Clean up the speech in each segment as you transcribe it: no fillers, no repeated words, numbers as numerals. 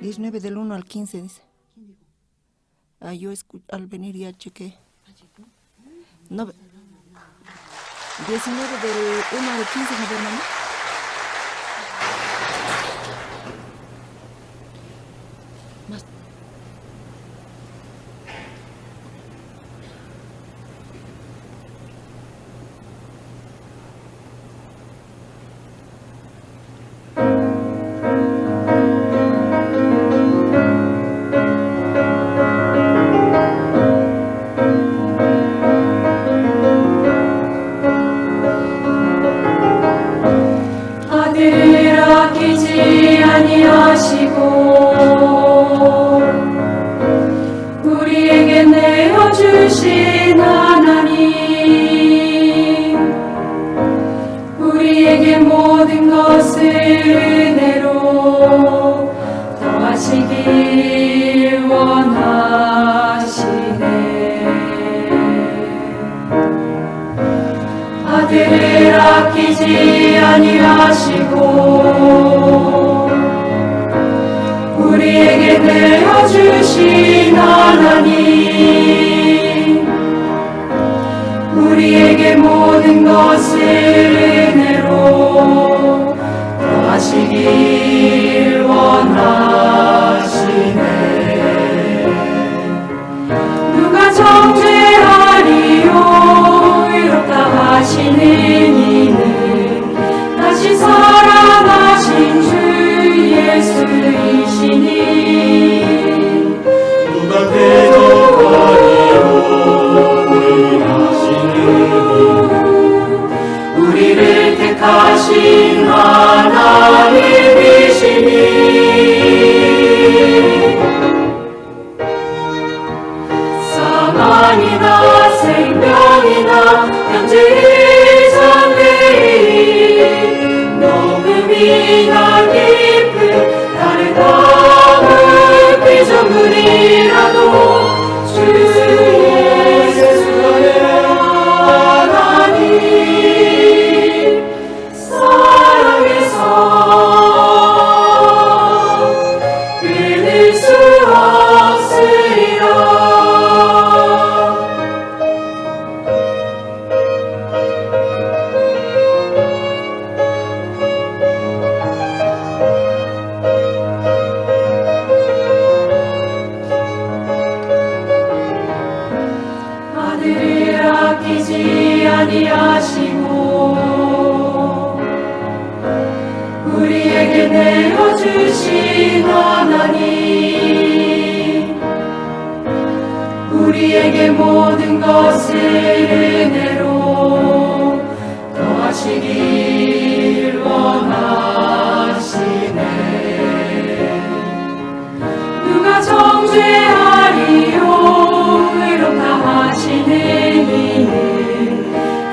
19 del 1 al 15 dice. Ah, yo al venir ya chequé. No, 19 del 1 al 15, ¿no, hermano? Más. 아들을 아끼지 아니하시고 우리에게 내어주신 하나님, 우리에게 모든 것을 은혜로 더하시길 원하시네. 아들을 아끼지 아니하시고 우리에게 내어주신 하나님, 우리에게 모든 것을 은혜로 더하시길 원하시네. 누가 정죄하리요? 의롭다 하시는 이는 다시 살아나신 주 예수이시니, 누가 대적하리요? 하시는 우리를 택하신 하나님이시니, 사망이나 생명이나 현재의 장래의 높음이나 깊음 다른 아무 피조물이라도 주 예수 하나님 사랑에서 끊을 수 없으리라. 아들을 아끼지 아니하시고 우리에게 내어주신 하나님, 우리에게 모든 것을 은혜로 더하시길 원하시네. 누가 정죄하리요? 의롭다 하시는 이는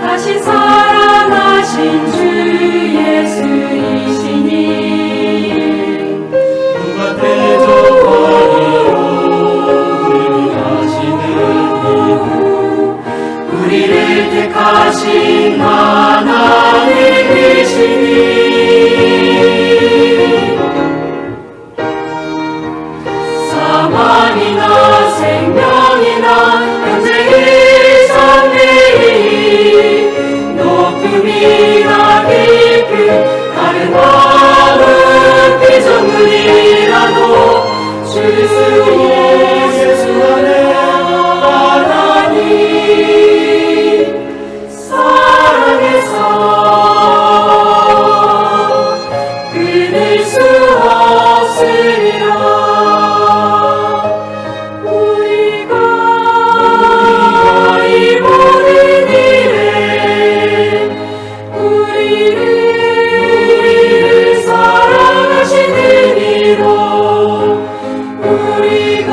다시 살아나신 주 예수이시니, 누가 대적하리요? 하시는 우리를 택하신 하나님이시니, 사망이나 생명이나 현재의 장래의 높음이나 깊음 다른 아무 피조물이라도 주 예수 하나님 사랑에서 끊을 수 없으리라. 우리가 이 모든 일에 우리를 사랑하시는 이로 우리가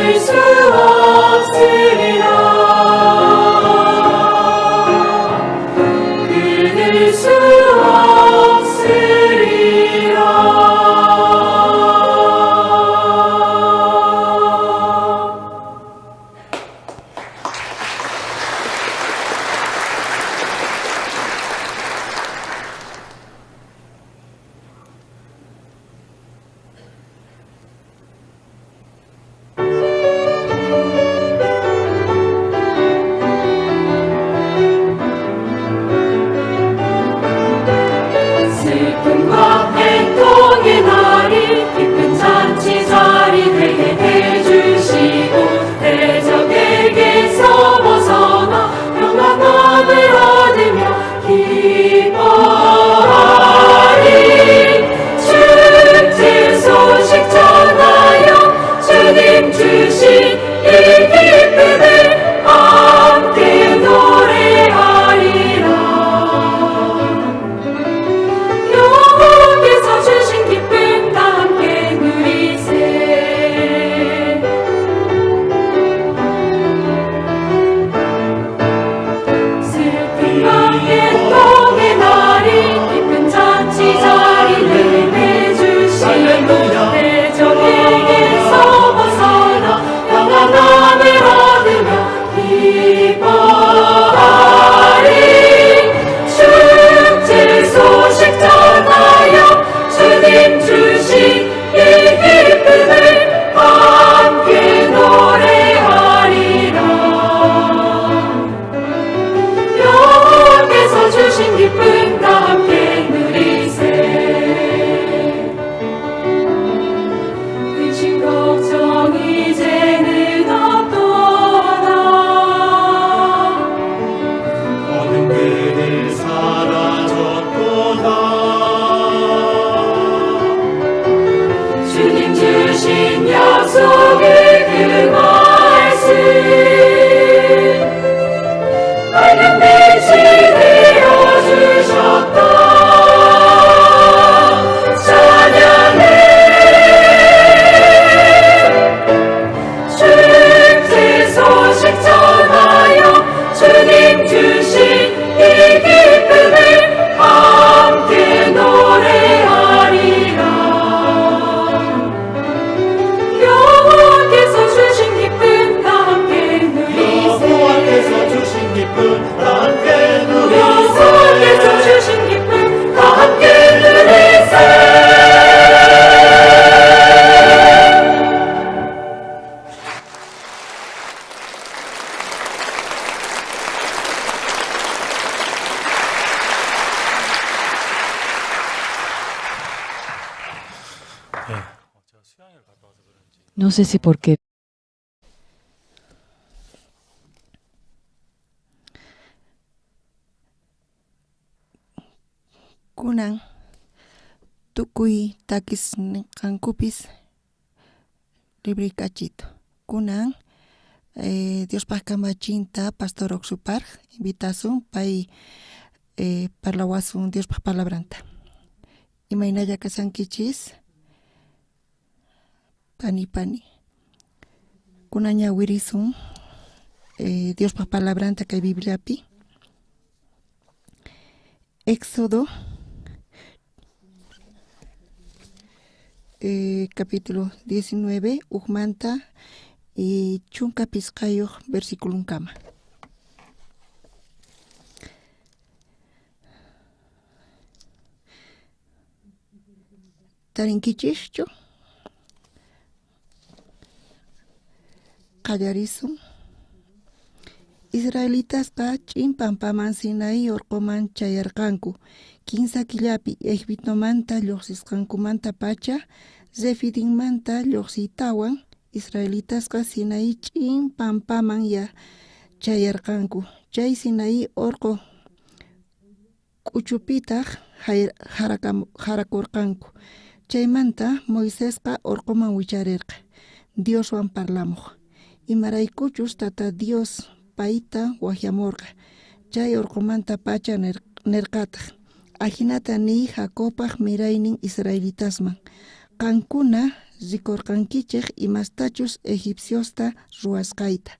끊을 수 없으리라. 끊을 수 없으리라. 슬픔과 애통의 날이 기쁜 잔치 자리 되게 해주시고 대적에게서 벗어나 평안함을 얻으며 기뻐하리. 축제 소식 전하여 주님 주신 이 기쁨을 함께 노래하리라. 여호와께서 주신 기쁨 다 함께 누리세. 슬픔과 애통의 날이 기쁜 잔치 자리 되게 해주시고 대적에게서 벗어나 평안함을 얻으며 기뻐하리. 축제 소식 전하여 주님 주신 이 기쁨을 함께 노래하리라. 여호와께서 주신 기쁨 다 함께 누리세. 근심 걱정 이제는 없도다. 어둠 그늘 사라졌도다. 주님 주신 약속의 그 말씀 밝은 빛이 되어 주셨다. 찬양해. 축제 소식 전하여 주님 주신 이 기쁨을 함께 노래하리라. 여호와께서 주신 기쁨 다 함께 누리세. 여호와께서 주신 기쁨 다 함께 누리세. 여호와께서 주신 기쁨 다 함께 누리세. No sé si porque Kunan tukuy takis nisqankupis librikachito. Kunan Diospaj kamachinta Pastor Oxuparj invitasun pay parlawasun Diospaj palabranta. Imaynalla kasankichis? Pani pani. Kunan ñawirisun Diospaj palabranta kay Bibliapi. Éxodo capítulo 19 ujmanta y chunka pisqayuq versiculunkama. Tarinkichischu? Qallarisun. Israelitasqa ch'in pampaman Sinaí orqoman chayarqanku. Kinsa killapi Egiptomanta lluqsisqankumantapacha Refidinmanta lluqsiytawan israelitasqa Sinaí ch'in pampaman ya chayarqanku. Chay Sinaí orqo k'uchupitaq jarakurqanku. Chaymanta Moisesqa orqoman wicharirqa Dioswan parlamuq. Imaraykuchus Tata Dios payta wajyamurqa. Chay orqomanta pacha nirqataq: Ajinata niy Jacobpaj miraynin israelitasman. Qankuna Rikorqankichej imastachus egipciosta ruwasqayta,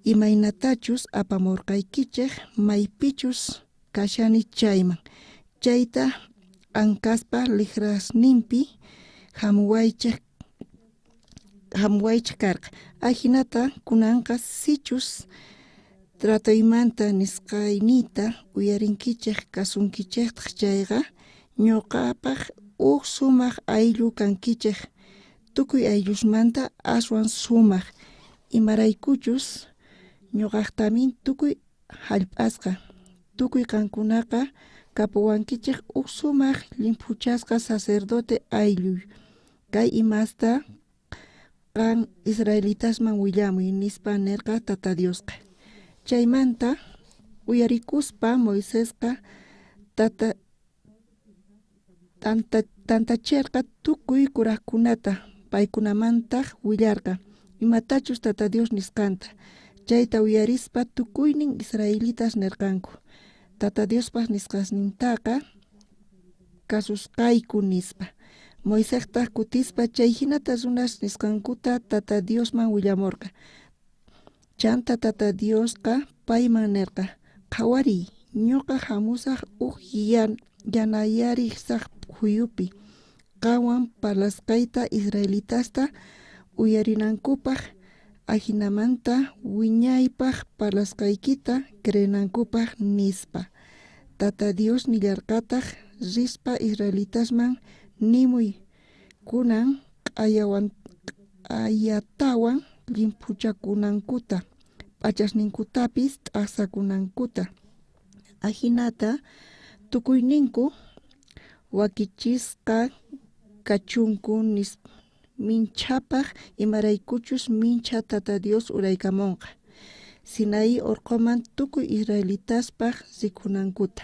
imaynatachus apamorqaykichej maypichus kashani chayman. Chayta ankaspa lijrasninpi jamuwaychej karqa. Ajinata kunanqa sichus tratoymanta nisqayniyta uyarinkichej kasunkichejtaj chayqa, ñoqapaj uj sumaj ayllu kankichej, tukuy ayllusmanta aswan sumaj, imaraykuchus ñoqajtamin tukuy jallp'asqa. Tukuy qankunaqa kapuwankichej uj sumaj llimphuchasqa sacerdote aylluy. Kay imasta qan israelitasman willamuy, nispa nerqa Tata Diosqa. Chaymanta uyarikuspa Moisesqa tantacherqa tukuy kurajkunata, paykunamantaj willarqa imatachus Tata Dios nisqanta. Chayta uyarispa tukuynin israelitas nerqanku: Tata Diospaj nisqasnintaqa kasusqayku, nispa. Moisestaj kutispa chay jinata runas nisqankuta Tata Diosman willamorqa. Chanta Tata Diosqa payman nerqa: Qhawariy, ñoqa jamusaj uj yanayarisaj phuyupi, qanwan parlasqayta israelitasta uyarinankupaj, ajinamanta wiñaypaj parlasqaykita creenankupaj, nispa. Tata Dios nillarqataj: Rispa israelitasman nimuy, kunan q'ayatawan llimphuchakunankuta, p'achasninkutapis t'ajsakunankuta. Ajinata tukuyninku wakichisqa kachunku minchhapaj, imaraykuchus minchha Tata Dios uraykamonqa Sinaí orqoman tukuy israelitaspaj rikunankuta.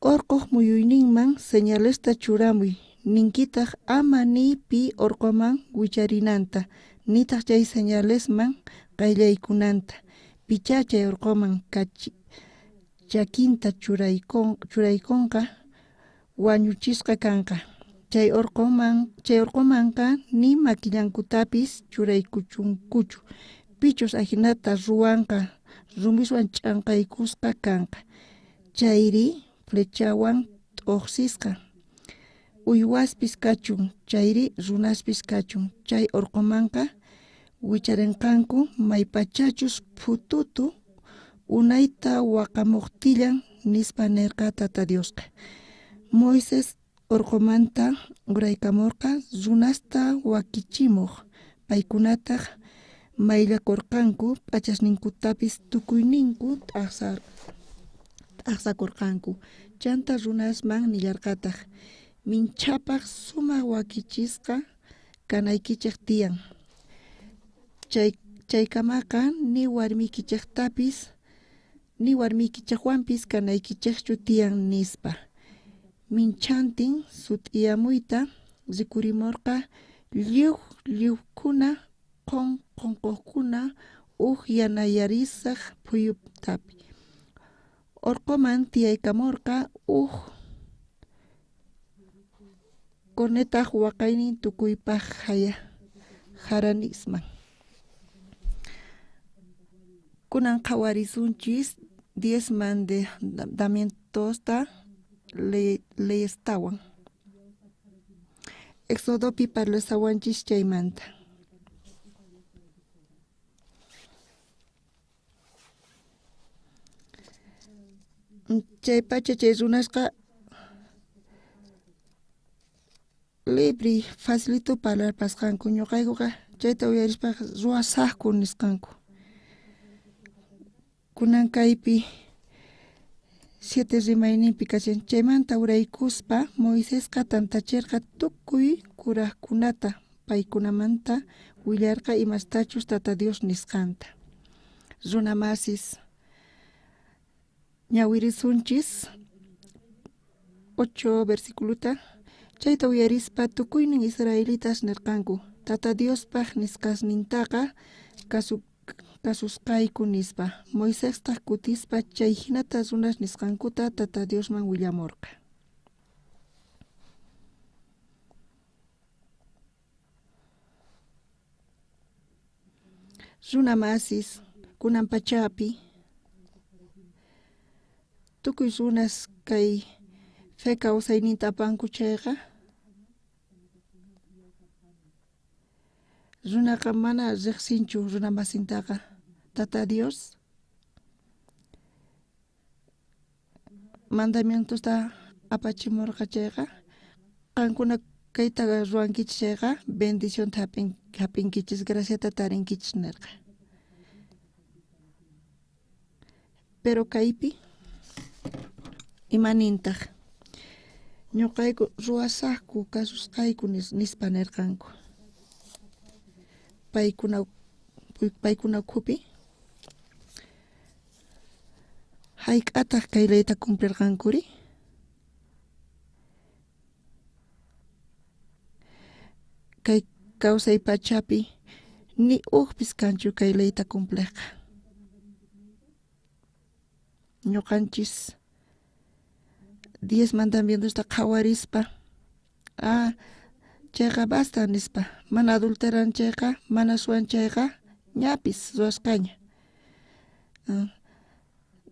Orqoj muyuyninman señalesta churamuy, ninkitaj ama ni pi orqoman wicharinanta, nitaj chay señalesman qayllaykunanta. Pichá chay orqoman chakinta churaykonqa, wañuchisqa kanqa. Chay orqomanqa ni makillankutapis churaykuchunkuchu. Pichus ajinata ruwanqa, rumiswan ch'anqaykusqa kanqa, chayri flechawan t'ojsisqa. Uywaspis kachun chayri runaspis kachun, chay orqomanqa wicharenqanku maypachachus phututu unayta waqamojtillan, nispa nerqa Tata Diosqa. Moisés orqomanta uraykamorqa runasta wakichimoj, paykunataj mayllakorqanku, p'achasninkutapis tukuyninku t'ajsakorqanku. Chanta runasman nillarqataj: Minchhapaj sumaj wakichisqa kanaykichej tiyan. Chaykamaqa ni warmiykichejtapis ni warmiykichejwanpis kanaykichejchu tiyan, nispa. Minchhantin sut'iyamuyta rikurimorqa lliuj lliujkuna, qhon qhonqojkuna uj yanayarisaj phuyutapi. Orqoman tiyaykamorqa uj cornetaj waqaynin tukuypaj jaranisman. Kunan qhawarisunchis 10 mandamientosta leyestawan. Exodopi parlasawanchis chaymanta. Chaypacha chay runasqa libri facilito parlarpasqanku. Ñuqaykuqa chayta uyarispaqa ruwasaqku nisqanku. Kunan kaypi 7 rimayninpi kashan. Chaymanta uraykuspa Moisesqa tantacherqa tukuy kurajkunata, paykunamanta willarqa imastachus Tata Dios nisqanta. Runamasis ñawirisunchis 8 versiculota. Chayta uyarispa tukuynin israelitas nerqanku: Tata Diospaj nisqasnintaqa kasusqayku, nispa. Moisestaj kutispa chay jinata runas nisqankuta Tata Diosman willamorqa. Runa masis kunan pachapi tukuy runas kay fe kawsayninta apanku chayqa runaqa mana riqsinchu runa masintaqa. Tata Dios mandamientosta apachimurqa chayqa qankuna kayta ruwankichis chayqa bendicionta hap'inkichis, graciata tarinkichis nirqa. Pero kaypi imanintaq ñuqayku ruwasaqku kasusqayku nispa nirqanku. Paykuna ukhupi hayk'ataq kay leyta cumplirqankuri? Kay kawsay pachapi ni ujpis kanchu kay leyta cumpliqqa. Ñuqanchis 10 mandamientosta qhawarispa chayqa basta nispa, mana adulteran chayqa, mana suwan chayqa, ñapis ruwasqaña.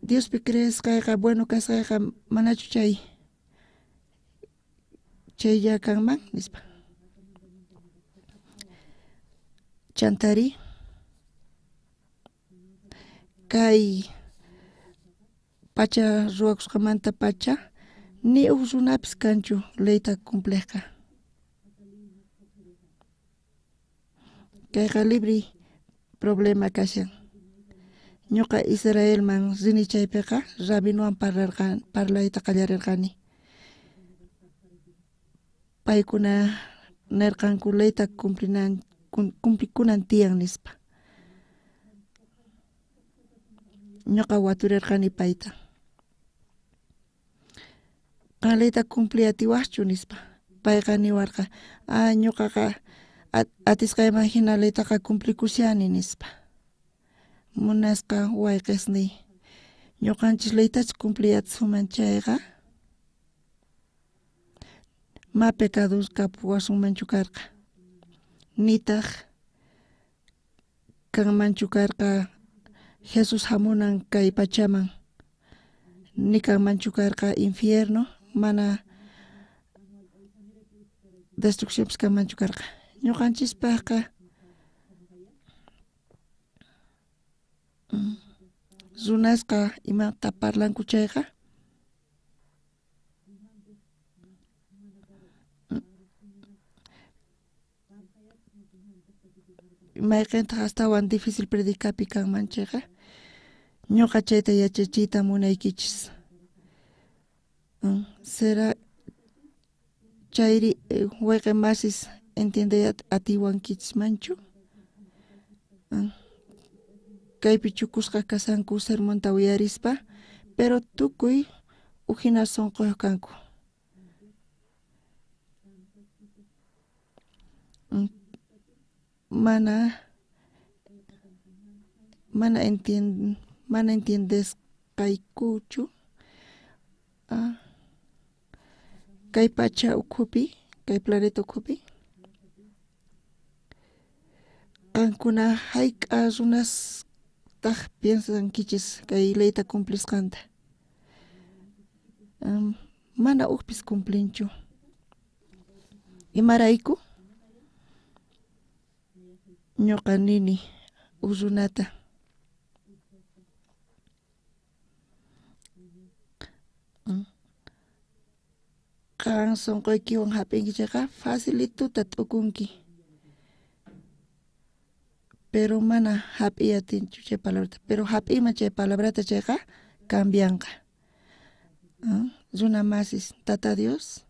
Diospi creesqayqa, bueno kasqayqa, manachu chaylla kanman nispa. Chantari kay pacha ruwakusqamanta pacha ni uj runapis kanchu leyta cumpliqqa. Kayqa libre problema kashan. Ñuqa Israelman rini chaypiqa rabinowan parlayta qallarirqani. Paykuna nirqanku leyta cumplikunan tiyan nispa. Ñuqa waturirqani payta. Qan leyta cumpliy atiwaqchu nispa. Payqa niwarqa, ñuqaqa atisqayman hina leytaqa cumplikushani nispa. Munasqa wayqisniy, ñuqanchis leytachu cumpliy atisunman chayqa ma pecados kapuwasunmanchu karqa, nitaq kanmanchu karqa Jesús hamunan kay pachaman, ni kanmanchu karqa infierno, mana destruccionpis kanmanchu karqa. Ñuqanchispaqqa runasqa imata parlanku chayqa mayqintaq astawan difícil predicapi kanman chayqa ñuqa chayta yachachiyta munaykichis. Será chayri wayqi masis entiendey atiwankichismanchu? Kaypi chukusqa kasanku sermonta uyarispa, pero tukuy ujina sunquyuq kanku. Mana entiendesqaykuchu kay pacha ukhupi, kay planeta ukhupi qankuna hayk'a runastaq piensankichis kay leyta cumplisqanta. Mana ujpis cumplinchu. Imarayku? Ñuqa nini uj runata. Qan sunquykiwan hap'inki chayqa facilituta t'ukunki. Pero mana hap'iy atinchu chay palabrata, pero hap'iyman chay palabrata chayqa cambianqa. Runa masis, Tata Dios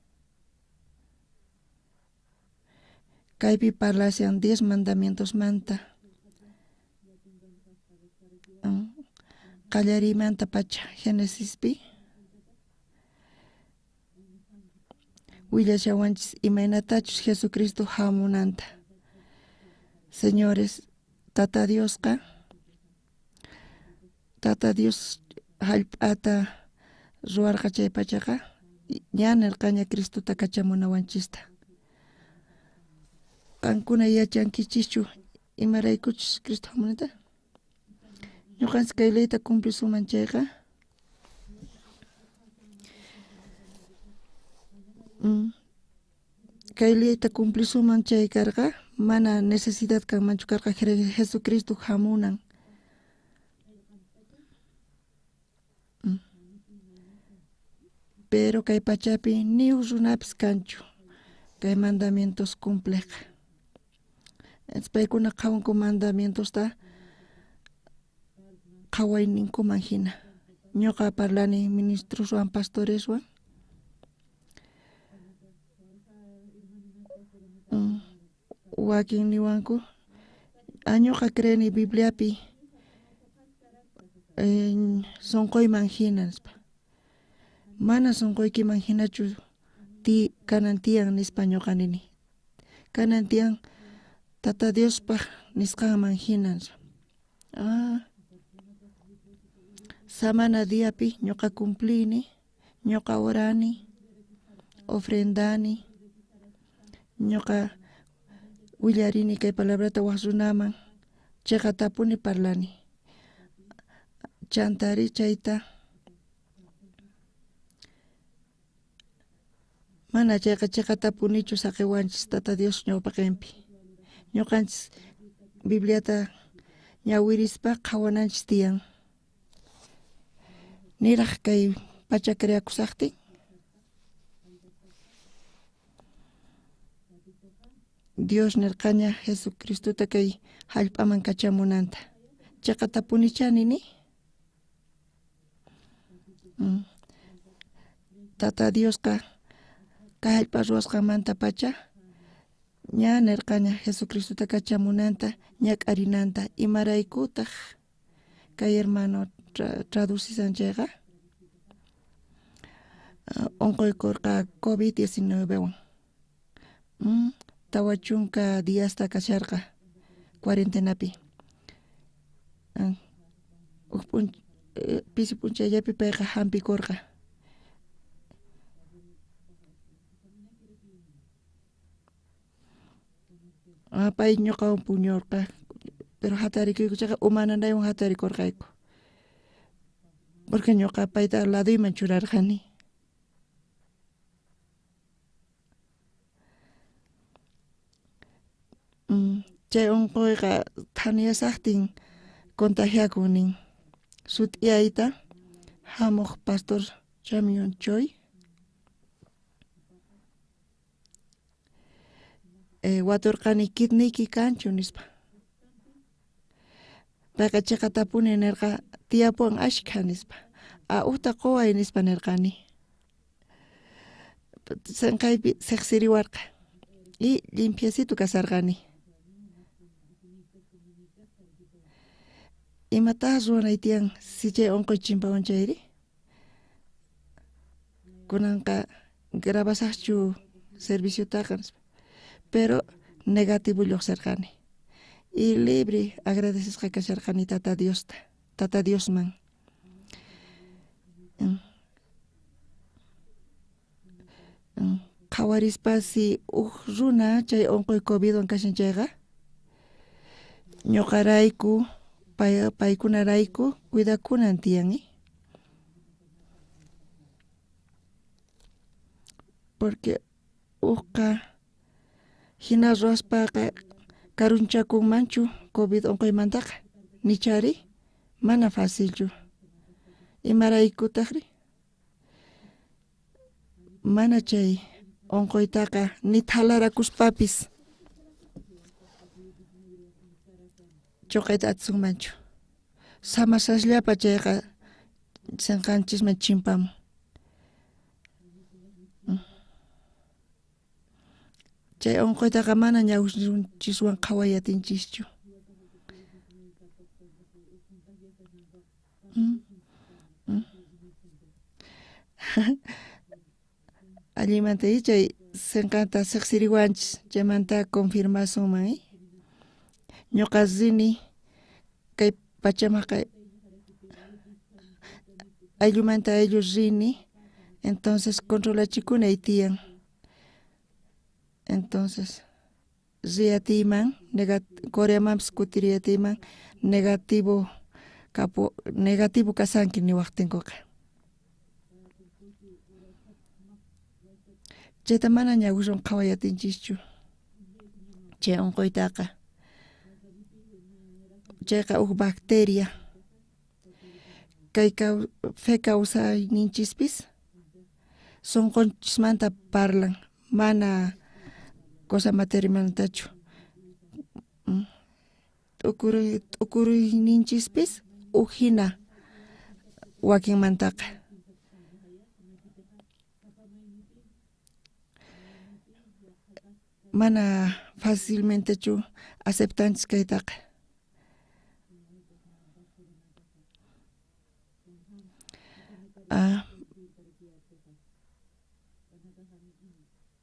kaypi parlashan 10 mandamientosmanta. Qallariymanta pacha Génesispi willashawanchis imaynatachus Jesucristo hamunanta. Señores, Tata Diosqa Tata Dios hallp'ata ruwarqa chay pachaqa ña nirqaña Cristota kachamunawanchista. Qankuna yachankichischu Imaraykuchus Cristo hamunanta? Ñuqanchis kay leyta cumplisunman chayqa kay leyta cumplisunman chay karqa mana necesidad kanmanchu karqa Jesucristo hamunan. Pero kay pachapi ni uj runapis kanchu kay mandamientos cumpleqa. Paykuna qhawanku mandamientosta qhawayninkuman hina. Ñuqa parlani ministroswan pastoreswan. Wakin niwanku ñuqa creeni Bibliapi sonqoyman hina nispa. Mana sonqoykiman hinachu ti kanan tiyan nispa ñuqa nini. Kanan tiyan Tata Diospaj nisqanman hina nispa. Samana diapi ñuqa cumplini, ñuqa orani, ofrendani, ñuqa willarini kay palabrata waj runaman, chiqatapuni parlani. Chantari chayta mana chayqa chiqatapunichu saqiwanchis Tata Dios ñawpaqinpi. Ñuqanchis Bibliata ñawirispa qhawananchis tiyan. Niraj kay pacha creakusaqtin Dios nirqaña Jesucristota kay hallp'aman kachamunanta. Chiqatapunicha nini? Tata Diosqa kay hallp'a ruwasqanmanta pacha ña nirqaña Jesucristota kachamunanta ñak'arinanta. Imaraykutaq kay hermano traducisan chayqa unquykurqa COVID-19 wan. 40 diasta kasharqa cuarentenapi. Uj pisi p'unchayllapi payqa hampikurqa. Pay ñuqawan puñurqa, pero hatarikuyku chayqa uma nanaywan hatarikurqayku. Porque ñuqa payta laduyman churarqani. Chay unquyqa thaniyasaqtin contagiakun nin. Sut'iyayta hamuq pastor Chamion Choi waturqani kidneyki kanchu nispa. Payqa chiqatapuni nirqa tiyapuwan ashkha nispa. Ujta quway nispa nirqani. Sinqaypi siqsiriwarqa y limpiecito kasarqani. Imataq ruwanay tiyan si chay unquy chimpawan chayri? Kunanqa grabasaqchu serviciotaqa nispa. Pero negativo lluqsirqani. Y libre agradecesqa kasharqani Tata Diosta, Tata Diosman. Qhawarispa si uj runa chay unquy COVIDwan kashan chayqa ñuqarayku paykunarayku cuidakunan tiyan. Porque ujqa hina ruwaspaqa karunchakunmanchu COVID unquymantaqa nichari mana facilchu. Imaraykutaqri? Mana chay unquytaqa ni thalarakuspapis chuqayta atisunmanchu. Samasasllapa chayqa sinqanchisman chimpamun. Chay unquytaqa mana ñawinchiswan qhaway atinchischu. Allinmanta chay sinqanta siqsiriwanchis chaymanta confirmasunman. Ñuqa rini kay pachamaqa ayllumanta ayllu rini, entonces controlachikunay tiyan. Entonces Riyatiyman Coreamanpis kutiriyatiyman negativo negativo kasanki niwaqtinkuqa. Chayta mana ñawiswan qhawayatinchikchu chay unquytaqa. Chayqa huk bacteria. Kay fe kawsayninchispis sunqunchismanta parlan, mana cosa materialmantachu. T'ukuruyninchispis huk hina wakinmantaqa. Mana fácilmentechu aceptanchis kaytaqa.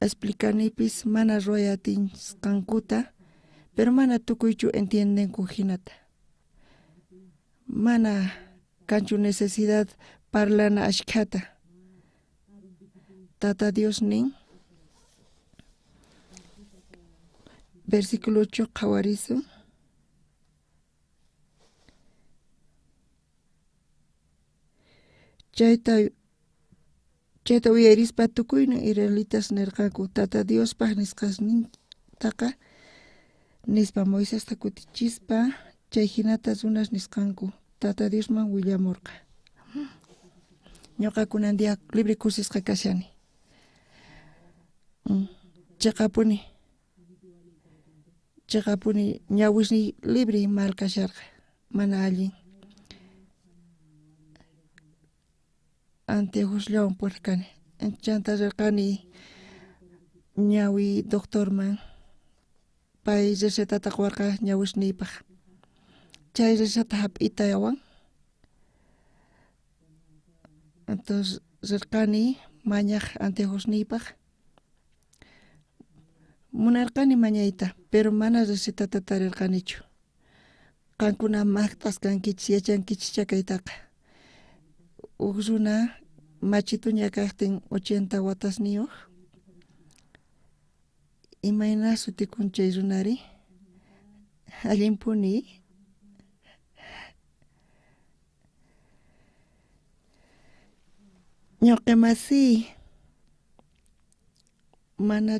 Explicanipis mana ruwayatinsqankuta, pero mana tukuychu entiendenku hinata. Mana kanchu necesidad parlana ashkhata. Tata Dios nin, versículo 8 qhawarisun. Chayta uyarispa tukuynin israelitas nerqanku Tata Diospaj nisqasnintaqa nispa Moisesta kutichispa chay hinata runas nisqanku Tata Diosman willamurqa. Ñuqa kunan día libre kusisqa kashani. Chiqapuni chiqapuni ñawisniy libre mal kasharqa, mana allin. Anteojosllawan purqani. Chanta rirqani ñawi doctorman. Pay recetata quwarqa ñawisniypaq. Chay receta hap'itawan. Entonces rirqani mañaq anteojosniypaq. Munarqani mañayta, pero mana recetata tarirqanichu. Qankuna maqt'as kankichis, yachankichis kaytaqa. Huk runa machituña kaqtin 80 watasniyuq. Imayna sutikun chay runari? Allinpuni. Ñuqa masiy mana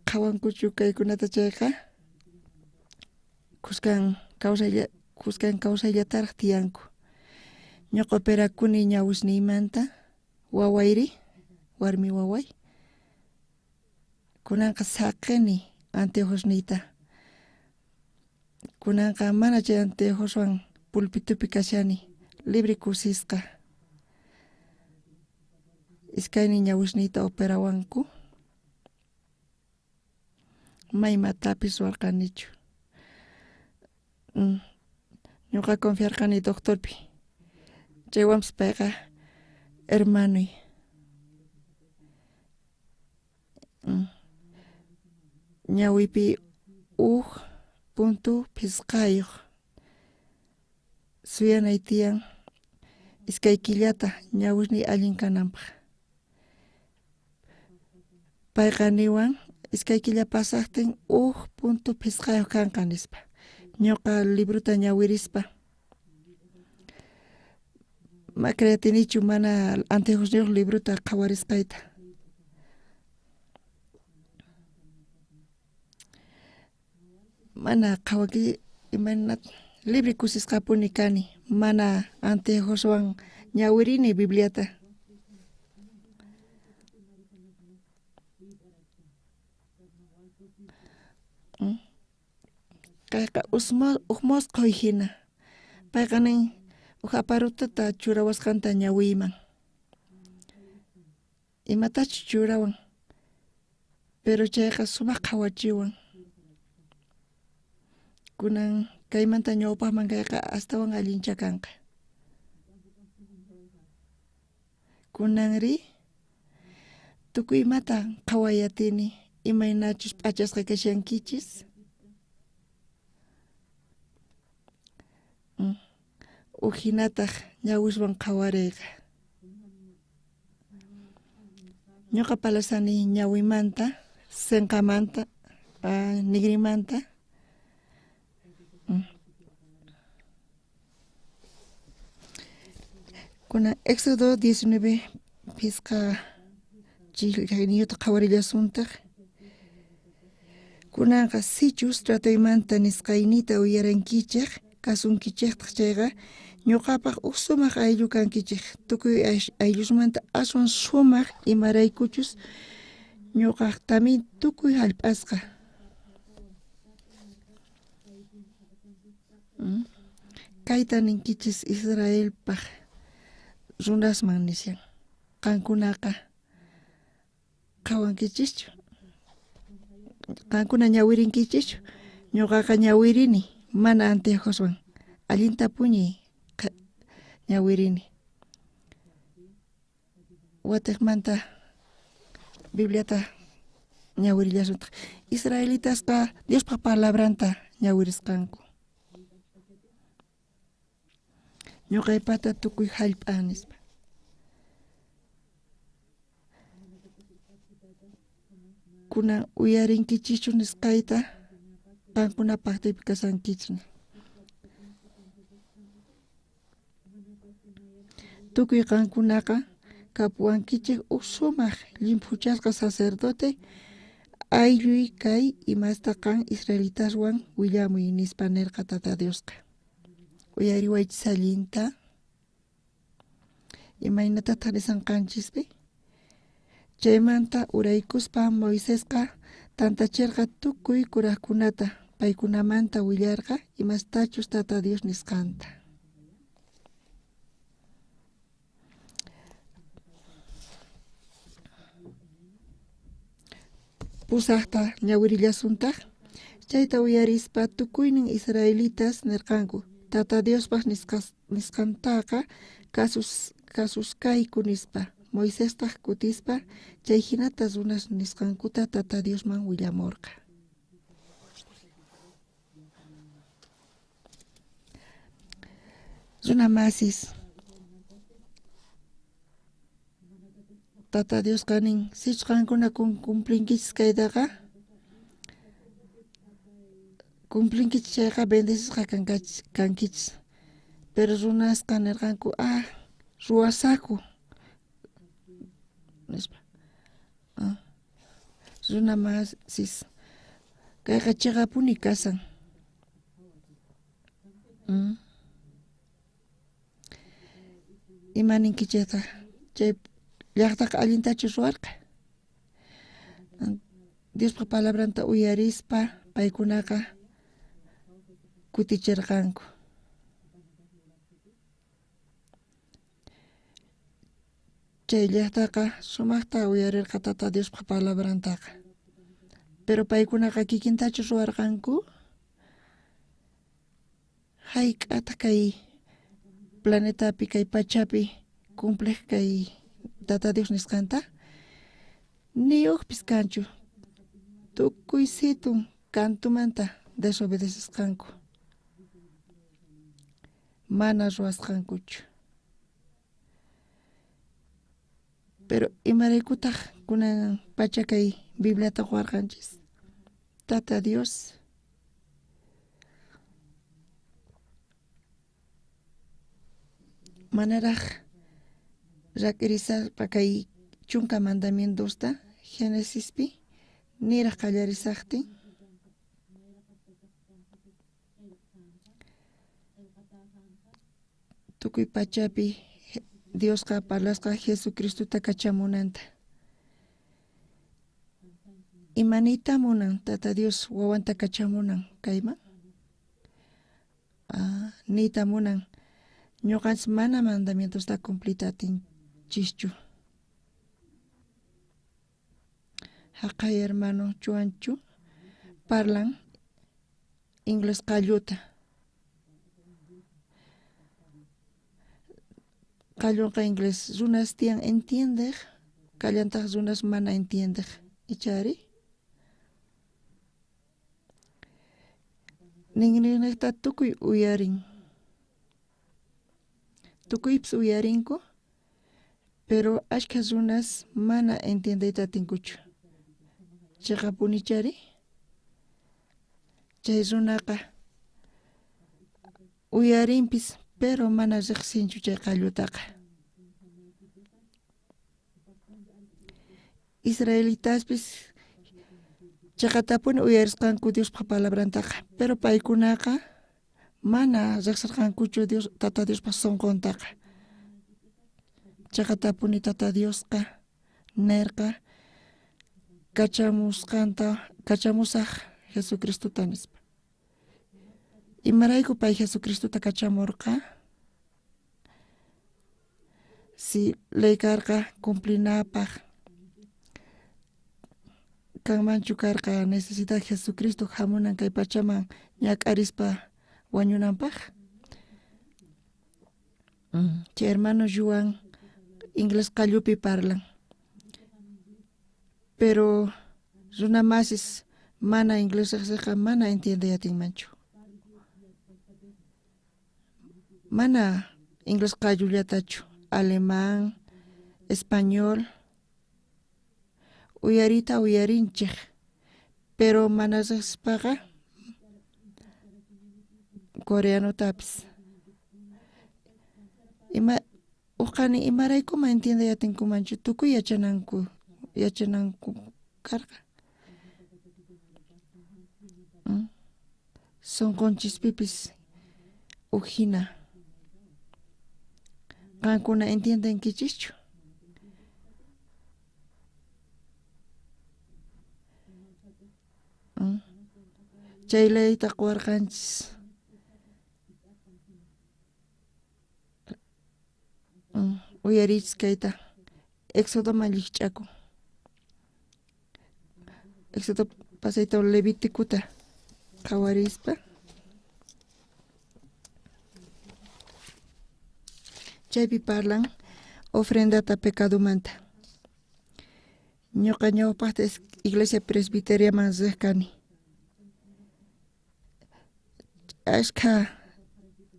qhawankuchu kaykunata chayqa kuskan kawsayllataraq tiyanku. Ñuqa operakuni ñawisniymanta wawayri, warmi waway. Kunanqa saqini anteojosniyta. Kunanqa mana chay anteojoswan pulpitupi kashani, libre kusisqa. Iskaynin ñawisniyta operawanku. Maymatapis ruwarqanichu. Ñuqa confiarqani doctorpi. Chaywanpis payqa hermanuy. Ñawipi huk punto phisqayuq. Suyanay tiyan iskay killata ñawisniy allin kananpaq. Payqa niwan iskay killa pasaqtin huk punto phisqayuq kanqa nispa. Ñuqa libruta ñawirispa. Ma creatinichu mana anteojosniyuq libruta qhawarisqayta. Mana qhawaki imayna libre kusisqapuni kani, mana anteojoswan ñawirini Bibliata. Kayqa huk mosqoy hina. Payqa nin huk aparatota churawasqanta ñawiyman. Imatachu churawan, pero chayqa sumaq qhawachiwan. Kunan kaymanta ñawpaqman kayqa astawan allincha kanqa. Kunanri tukuy imata qhawayatini, imaynachus p'achasqa kashankichis. Huk hinataq ñawiswan qhawariyqa. Ñuqa palasani ñawimanta, sinqamanta. Nigrimanta. Kuna Éxodo 19 pisqa chillqayniyuta qhawarillasuntaq. Kunanqa sichus tratoymanta nisqaynita uyarankichej kasunkichejtaq chayqa ñuqapaq uj sumaq ayllu kankichej tukuy ayllusmanta aswan sumaq imaraykuchus ñuqaqtamin tukuy hallp'asqa. Kayta ninkichis Israelpaq runasman nishan qankunaqa qhawankichischu qankuna ñawirinkichikchu ñuqaqa ñawirini mana anteojoswan allinta puñi ñawirini watiqmanta Bibliata ñawirillasuntaq israelitasqa Diospaq palabranta ñawirisqanku ñuqaypata tukuy hallp'a nispa. Kunan uyarinkichikchu nisqayta qankuna pactoypi kashankichik. Tukuy qankunaqa kapuwankichik uj sumaq llimphuchasqa sacerdote aylluy kay imasta qan israelitaswan willamuy nispa nerqa Tata Diosqa. Uyariwaychis allinta imaynatataq nisanqanchispi. Chaymanta uraykuspa Moisesqa tantachirqa tukuy kurajkunata paykunamanta willarqa imastachus Tata Dios nisqanta. Pusajta ñawirillasuntaq. Chayta uyarispa tukuynin israelitas nerqanku Tata Diospaq nisqantaqa kasuskayku nispa. Moisestaq kutispa chay hinata runas nisqankuta Tata Diosman willamurqa. Runa masis Tata Diosqa nin sichus qankuna cumplinkichis kaytaqa cumplinkichis chayqa bendecisqa kankichis. Pero runasqa nerqanku ruwasaku nispa. Runa masis kayqa chiqapuni kasan. Ima ninkichejtaq chay llaqtaqa allintachu ruwarqa Diospa palabranta uyarispa paykunaqa kutichirqanku. Chay llaqtaqa sumaqta uyarirqa Tata Diospa palabrantaqa. Pero paykunaqa kikintachu ruwarqanku? Hayk'ataq kay planetapi, kay pachapi cumpliq kay Tata Dios nisqanta? Ni ujpis kanchu. Tukuy situn kantumanta desobedecesqanku. Mana ruwasqankuchu. Pero imaraykutaq kunan pacha kay Bibliata quwarqanchis? Tata Dios manaraq rak'irisaspa kay chunka mandamientosta Génesispi niraq qallarisaqtin tukuy pachapi Diosqa parlasqa Jesucristota kachamunanta. Imaniyta munan Tata Dios wawanta kachamunan kayman? Niyta munan ñuqanchis mana mandamientosta cumpliyta atinchischu. Haqay hermano Chuanchu parlan inglés qalluta. Qallunqa inglés runas tiyan entiendej, kallantaq runas mana entiendej. Ichari? Ninrinejta tukuy uyarin. Tukuypis uyarinku, pero ashkha runas mana entiendeyta atinkuchu. Chiqapunichari? Chay runaqa uyarinpis, pero mana riqsinchu chay qallutaqa. Israelitaspis chaqatapuni uyarisqanku Diospa palabrantaqa, pero paykunaqa mana riqsirqankuchu Dios Tata Diospa sunquntaqa. Chaqatapuni Tata Diosqa nerqa kachamusqanta kachamusaj Jesucristota nispa. Imarayku pay Jesucristota kachamurqa? Si ley karqa cumplinapaj kanmanchu karqa necesidad Jesucristo hamunan kay pachaman ñak'arispa wañunanpaj? Chay hermano Juan inglés qallupi parlan. Pero runa masis mana inglés riqsiqa mana entiende atinmanchu. Mana inglés qallullatachu, alemán, español uyarita uyarinchej, pero mana riqsispaqa coreanotapis. Ima uqani imaraykuma entiende atinkumanchu tukuy yachananku karqa. Sunqunchispipis ujina. Qankuna entiendenkichischu? Chay leyta quwarqanchis. Uyarichis kayta. Éxodoman llikch'akun. Éxodo pasayta Levíticota qhawarispa. Chaypi parlan ofrendata pecadomanta. Ñuqa ñawpaqta iglesia presbiteriaman riq kani. Ashkha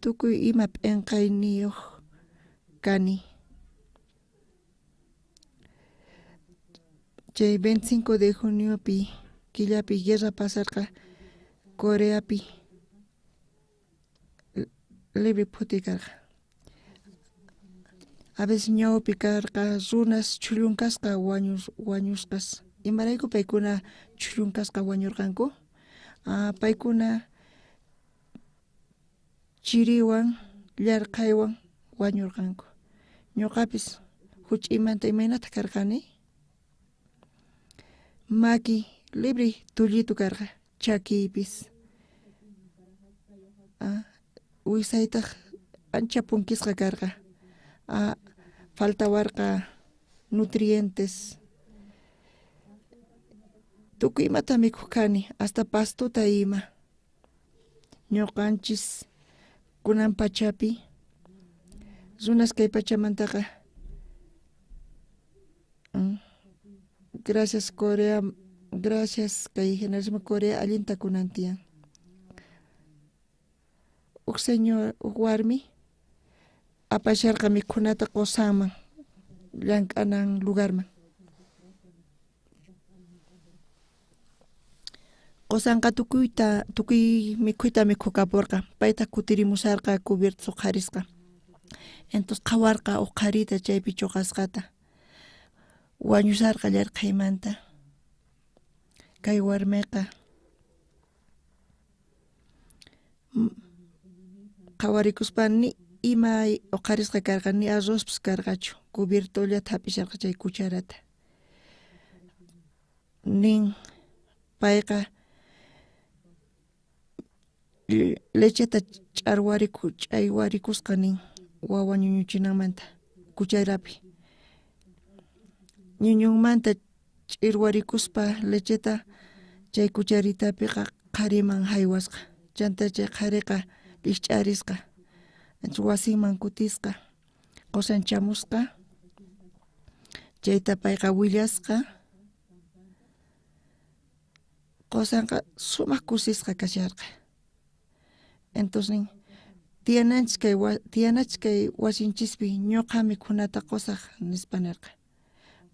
tukuy ima p'inqayniyuq kani. Chay 25 de juniopi killapi guerra pasarqa Coreapi libre phuti karqa. A veces ñawpi karqa runas chhullunkasqa wañusqas. Imarayku paykuna chhullunkasqa wañurqanku? Paykuna chiriwan llarqaywan wañurqanku. Ñuqapis huch'imanta imaynata karqani? Maki libre tullitu karqa, chakiypis. Wisaytaq ancha punkisqa karqa. Faltawarqa nutrientes. Tukuy imata mikhuq kani, hasta pastuta ima. Ñuqanchis kunan pachapi runas kay pachamantaqa gracias Corea, gracias kay generación Corea allinta kunan tiyan. Uj señor, uj warmi apasharqa mikhunata qusanman llank'anan lugarman. Qusanqa tukuy mikhuyta mikhukapurqa, paytaq kutirimusharqa cubierto uqharisqa. Entonces qhawarqa uj qharita chaypi chuqasqata. Wañusharqa llarqhaymanta. Kay warmiqa qhawarikuspa ni ima uqharisqa karqa, ni arrozpis karqachu, cubiertollata hap'isharqa chay cucharata. Nin payqa lecheta ch'aywarikusqa nin wawa ñuñuchinanmanta cucharapi. Ñuñunmanta ch'irwarikuspa lecheta chay cucharitapiqa qhariman haywasqa. Chanta chay qhariqa llikch'arisqa. Wasinman kutisqa, qusan chamusqa, chayta payqa willasqa. Qusanqa sumaq kusisqa kasharqa. Entonces nin tiyanachis kay wasinchispi ñuqa mikhunata qusaq nispa nirqa.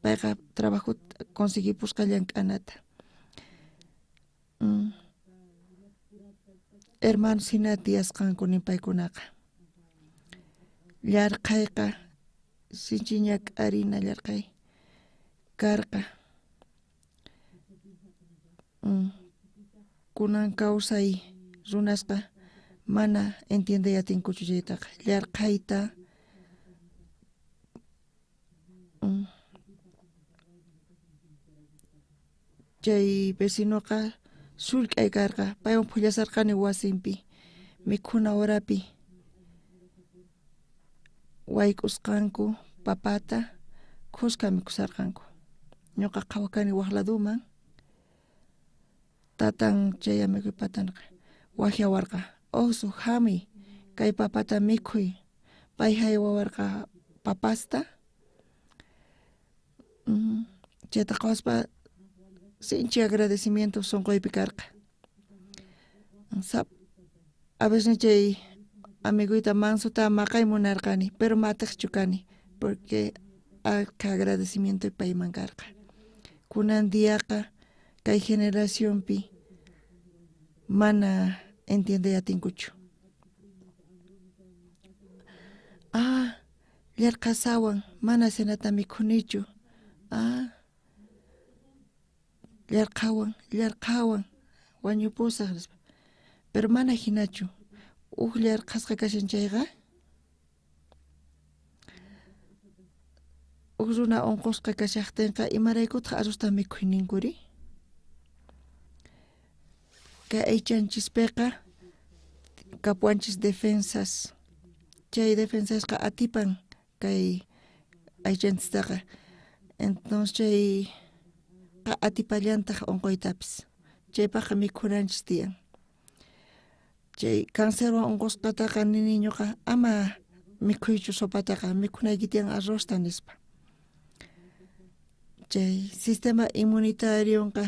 Payqa trabajota conseguipusqa llank'anata. Hermanos hina tiyasqanku nin paykunaqa. Llarqhayqa sinchi ñak'arina llarqhay karqa. Kunan kawsay runasqa mana entiendey atinkuchu chaytaqa. Llarqhayta chay vecinoqa sullk'ay karqa, paywan phullasarqani wasinpi mikhuna horapi wayk'usqanku papata khuska mikhusarqanku. Ñuqa qhawakani wak laduman, tatan chay amiguypata waqyawarqa, Osu hamuy kay papata mikhuy. Pay haywawarqa papasta. Chayta qhawaspa sinchi agradecimiento sunquypi karqa. A veces chay amiguyta mansuta maqay munarqani, pero matiqchu kani, porque achkha agradecimiento payman karqa. Kunan diaqa kay generacionpi mana entiendey atinkuchu. Ah, llarqhasawan mana cenata mikhunichu. Ah, llarqhawan, llarqhawan wañupusaq nispa. Pero mana hinachu. Uj llarqhasqa kashan chayqa uj runa unqusqa kashaqtinqa imaraykutaq arrosta mikhuy ninkuri? Kay aychanchispiqa kapuwanchis defensas. Chay defensasqa atipan kay aychanchistaqa. Entonces chayqa atipallantaq unquytapis. Chaypaqqa mikhunanchis tiyan. Chay cancerwan unqusqataqa nini ñuqa ama mikhuychu sopataqa, mikhunayki tiyan arrozta nispa. Chay sistema inmunitarionqa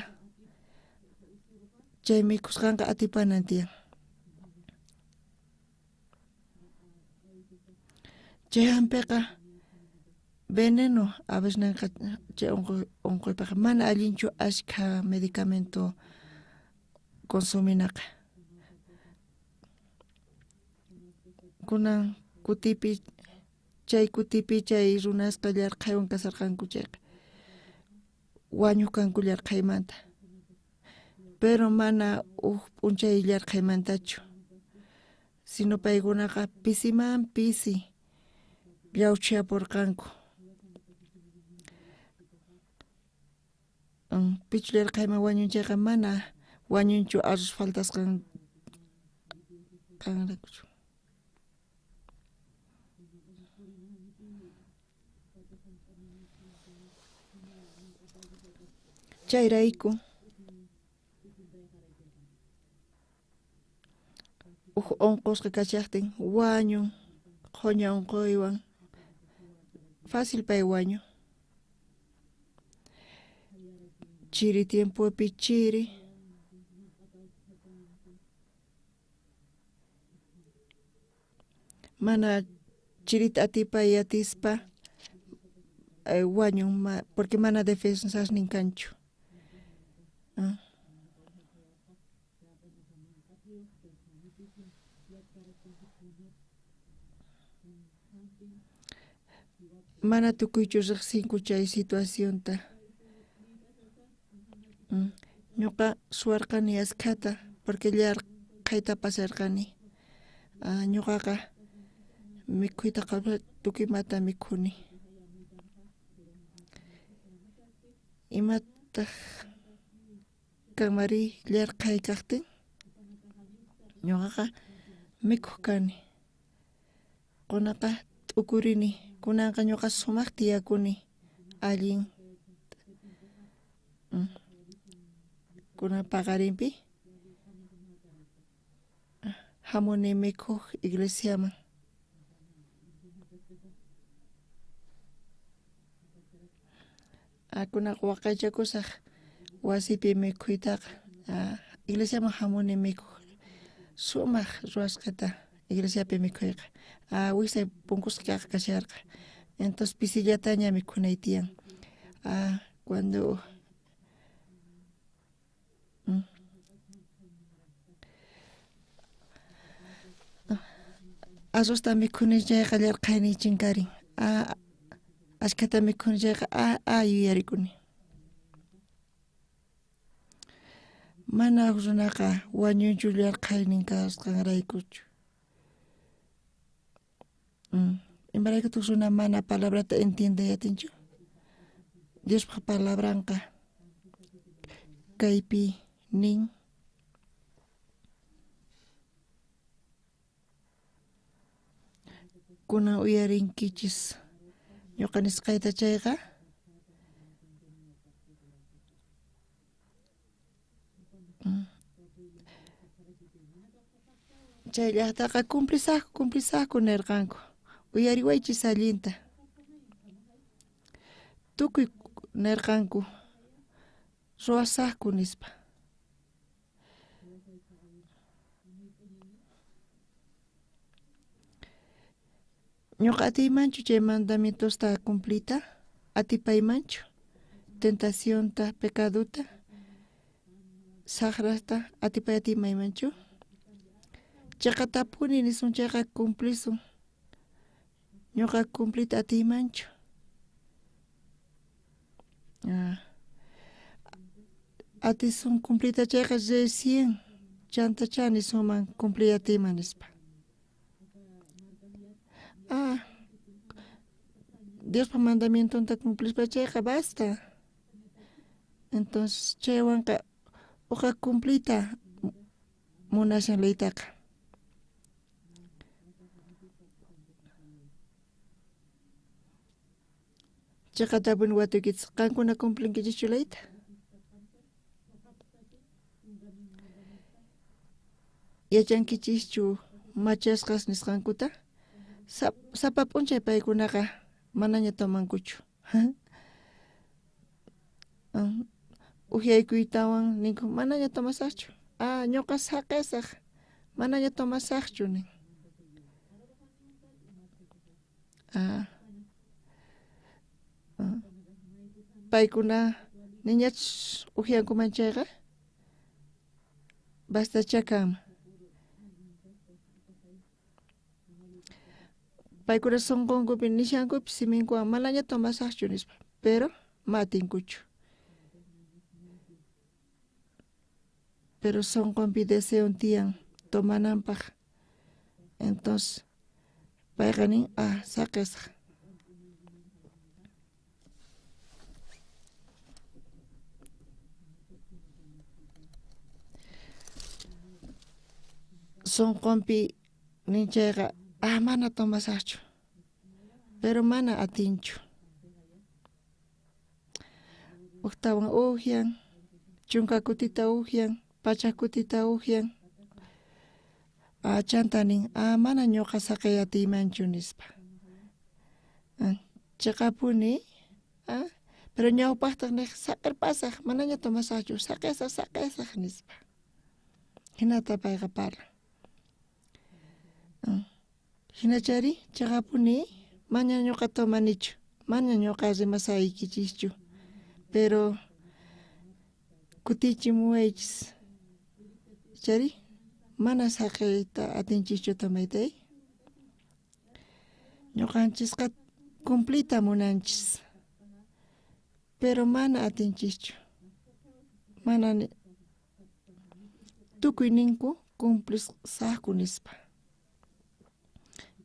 chay mikhusqanqa atipanan tiyan. Chay hampiqa veneno a veces ninqa chay unquypiqa mana allinchu ashkha medicamento consuminaqa. Kunan kutipi chay kutipi chay runasqa llarqhaywan kasarqanku chayqa wañuq kanku llarqhaymanta. Pero mana uj p'unchay llarqhaymantachu, sino paykunaqa pisiman pisi llawchhiyapurqanku. Pichu llarqhayman wañun chayqa mana wañunchu arroz faltasqan kanraykuchu. Chayrayku uj unqusqa kashaqtin wañun qhoña unquywan fácil pay wañun. Chiri tiempopi chiri mana chirita atipay atispa wañun porque mana defensasnin kanchu. Mana tukuychu riqsinku chay situacionta. Ñuqa suwarqani askhata porque llarqhayta pasarqani. Ñuqaqa mikhuyta tukuy imata mikhuni. Imataq kanmari llarqhay kaqtin? Ñuqaqa mikhuq kani. Kunaqa t'ukurini, kunanqa ñuqa sumaq tiyakuni allin. Kunan paqarinpi hamuni mikhuq iglesiaman. Kunaqa waqaychakusaq wasipi mikhuytaqa. Iglesiaman hamuni mikhuq sumaq ruwasqata iglesiapi mikhuyqa. Wisay punkusqa kaq kasharqa. Entonces pisillataña mikhunay tiyan. Cuando Arrozta mikhuni chayqa yarqhayniy chinkarin. Ashkhata mikhuni chayqa yuyarikuni. Mana huk runaqa wañunchu yarqhaynin kasqanraykuchu. Imaraykutaq runa mana palabrata entiendey atinchu? Diospaq palabranqa kaypi nin. Kunan uyarinkichis ñuqa nisqayta chayqa chay llaqtaqa cumplisaqku cumplisaqku nirqanku. Uyariwaychis allinta. Tukuy nirqanku ruwasaqku nispa. Ñuqa atiymanchu chay mandamientosta cumplita? Atipaymanchu? Tentacionta, pecaduta, saqrasta atipay atiymaymanchu? Chaqatapuni nisun chayqa cumplisun. Ñuqa cumplita atiymanchu? Atisun cumplita chayqa recién chantachá nisunman cumpliy atiyman nispa. Diospa mandamientonta cumplispa chayqa basta. Entonces chaywanqa uqa cumpliyta munashan leytaqa. Chaqatapuni watuykichis qankuna cumplinkichikchu leyta? Yachankichischu machasqas nisqankuta? Sapa p'unchay paykunaqa manaña tomankuchu. Uhyaykutawan ninku manaña tomasaqchu. Ñuqa saqesaq manaña tomasaqchu nin. Paykuna niñachus uhyankuman chayqa bastachá kanman. Paykuna sunqunkupi nishankupis siminkuwan manaña tomasaqchu nispa, pero ma atinkuchu. Pero sunqunpi deseon tiyan tomananpaq. Entonces payqa nin saqesaq. Sunqunpi nin chayqa mana tomasaqchu, pero mana atinchu. Ujtawan uhyan, chunka kutita uhyan, pachak kutita uhyan. Chanta nin mana ñuqa saqey atiymanchu nispa. Chaqapuni pero ñawpaqtaq niq saqerpasaq manaña tomasaqchu saqesaq saqesaq nispa. Hinata payqa parlan. Hinachari chaqapuni mana ñuqa tomanichu, mana ñuqa rimasaykichischu, pero kutichimuwaychis. Chari mana saqeyta atinchischu tomayta. Ñuqanchisqa cumpliyta munanchis, pero mana atinchischu. Mana tukuy ninku cumplisaqku nispa.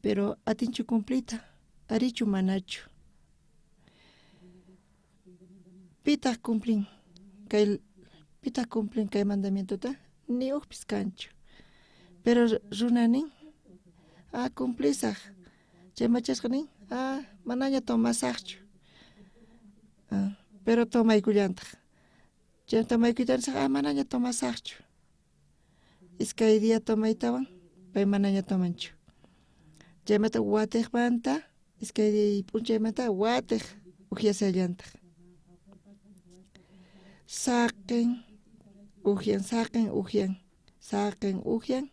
Pero atinchu cumpliyta, arichu manachu. Pitaq cumplin kay pitaq cumplin kay mandamientota? Ni ujpis kanchu. Pero runa nin cumplisaq. Chay machasqa nin manaña tomasaqchu. Pero tomaykullantaq. Chay tomaykuyta nisaq manaña tomasaqchu. Iskay día tomaytawan pay manaña tomanchu. Chaymanta watiqmanta iskay p'unchaymanta watiq uhyasallantaq. Saqen uhyan, saqen uhyan, saqen uhyan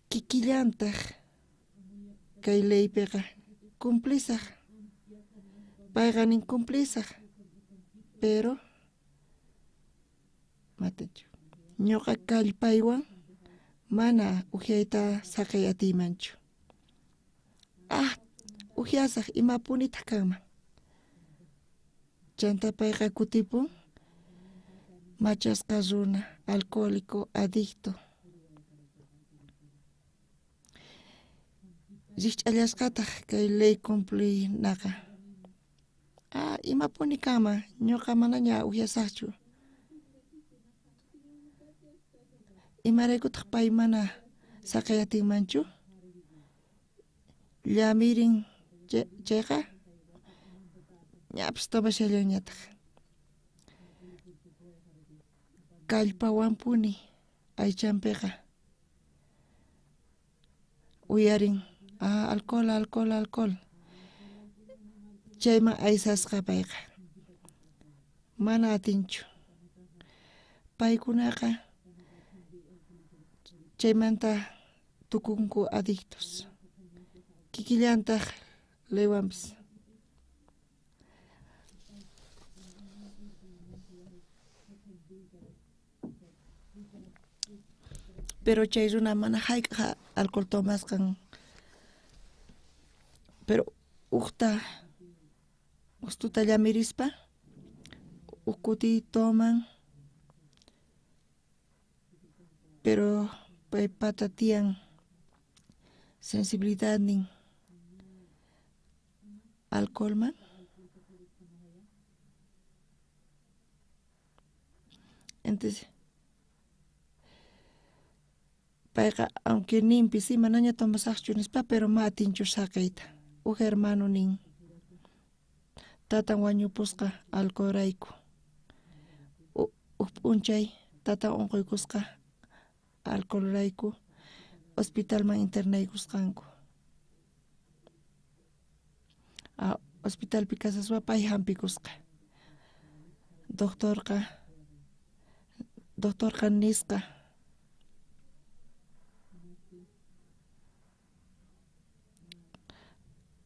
kikillantaq kay leypiqa cumplisaq. Payqa nin cumplisaq, pero matachu. Ñuqa kallpaywan mana uhyayta saqey atiymanchu. Ah, ujyasaj imapunitaj kanman. Chanta payqa kutipun machasqa runa, alcohólico, adicto. Rijch'allasqataj kay ley cumplinaqa. Ah, imapuni kanman, ñuqa manaña ujyasajchu. Imaraykutaq pay mana saqey atinmanchu? Llamirin chayqa ñapis tomashallanñataq. Kallpawanpuni aychanpiqa uyarin ah, alcohol, alcohol, alcohol. Chayman aysasqa payqa. Mana atinchu. Paykunaqa chaymanta tukunku adictos. Kikillantaj leywanpis. Pero chay runa mana hayk'aj alcohol tomasqan. Pero ujta ustuta llamirispa uj kuti toman, pero paypata tiyan sensibilidadnin alcoholman. Entonces payqa aunque ninpis sí manaña tomasajchu nispa, pero ma atinchu saqeyta. Uj hermano nin tatan wañupusqa alcoholrayku. Uj p'unchay tatan unquykusqa alcoholrayku hospitalman internaykusqanku. Ah, hospitalpi kasaspa pay hampikusqa. Doctorqa nisqa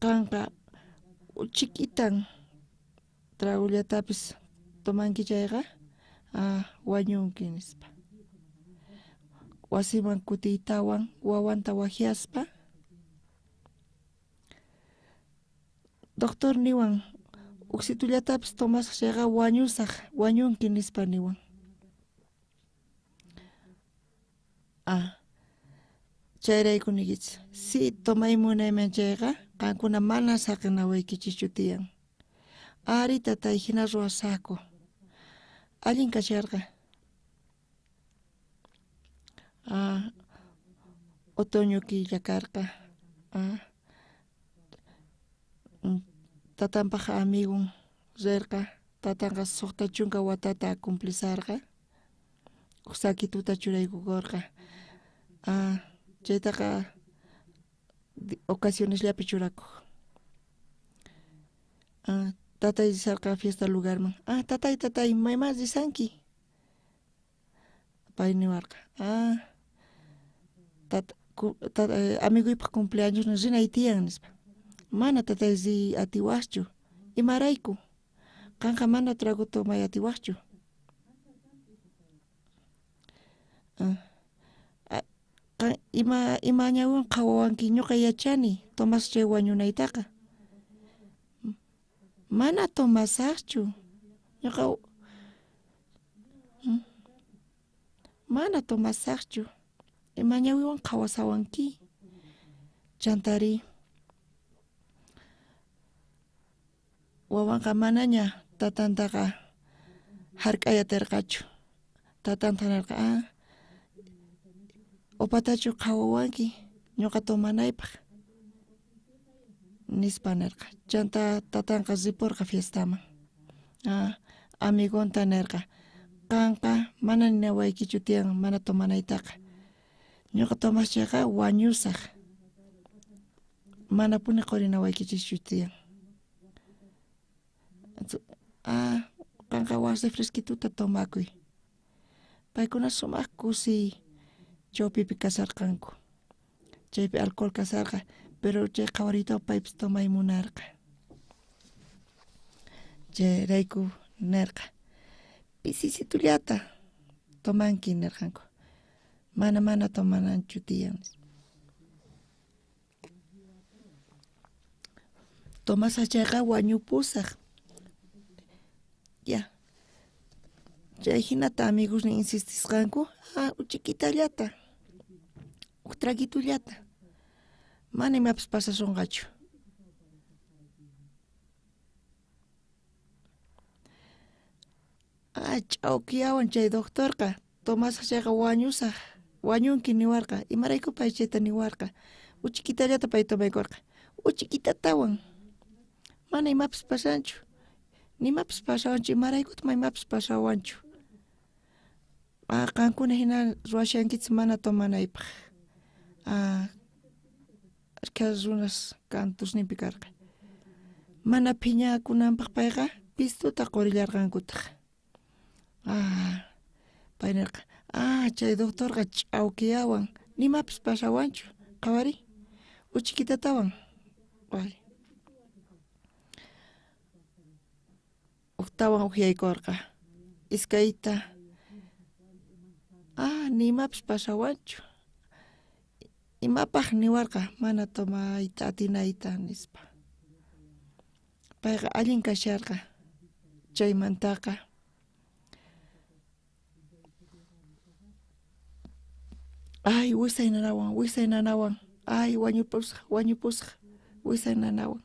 qanqa chikitan tragollatapis tomanki chayqa ah, wañunki nispa. Wasiman kutiytawan wawanta wajyaspa doctor niwan uksitullatapis tomasaj chayqa wañusaj, wañunki nispa niwan. Ah, chayrayku niykichis, si tomay munayman chayqa qankuna mana saqenawaykichikchu tiyan. Ari tatay hina ruwasaqku. Allin kasharqa. Ah, otoño killa karqa. Ah, tatanpaj amigun rerqa, tatanqa 60 watata cumplisarqa. Uj sakituta churaykukorqa. Ah, chaytaqa ocasionesllapi churakuj. Ah, tatay risarqa fiesta lugarman. Ah, tatay, tatay, mayman risanki? Pay niwarqa. Ah, amiguypaj cumpleaños rinay tiyan nispa. Mana tatay riy atiwajchu. Imarayku? Qanqa mana trago tomay atiwajchu. Ah, ima ñawiwan qhawawanki ñuqa yachani tomasaj chay wañunaytaqa. Mana tomasajchu. Ñuqa mana tomasajchu. Ima ñawiwan qhawasawanki. Chantari wawanqa manaña tatantaqa hark'ay aterqachu. Tatanta nerqa, ah, opatachu qhawawanki ñuqa tomanaypaj nispa nerqa. Chanta tatanqa riporqa fiestaman. Ah, amigonta nerqa, qanqa mana ninawaykichu tiyan mana tomanaytaqa. Ñuqa tomas chayqa wañusaj. Manapuni qurinawaykichikchu tiyan. Ah, qanqa waj refresquituta tomakuy. Paykuna sumaq kusiy chawpipi kasarqanku. Chaypi alcohol kasarqa, pero chay qhawariytawan paypis tomay munarqa. Chayrayku nerqa, pisisitullata tomanki nerqanku. Mana tomananchu tiyan. Tomasaj chayqa wañupusaj. Ya. Chay hinata amigosnin insistisqanku, ah, uchikitallata, uj traguitullata. Mana imapis pasasonqachu. Ah, ch'awkiyawan chay doctorqa, tomasaj chayqa wañusaj, wañunki niwarqa, imarayku pay chayta niwarqa, uchikitallata pay tomaykorqa, uchikitatawan. Mana imapis pasanchu, nimapis pasawanchu, imaraykutaq mana imapis pasawanchu. Ah, qankuna hina ruwashankichis mana tomanaypaq. Ah, ashkha runas kantusninpi karqa. Mana phiñakunanpaq payqa pistuta qorillarqankutaq. Ah, pay nerqa, ah, chay doctorqa ch'awkiyawan, nimapis pasawanchu, qhawariy, uchikitatawan. Ay. Ujtawan ujyaykorqa, iskayta. Ah, nimapis pasawanchu. Imapaq niwarqa mana tomayta atinayta nispa. Payqa allin kasharqa chaymantaqa. Ay, wisay nanawan, wisay nanawan. Ay, wañupusaj, wañupusaj, wisay nanawan.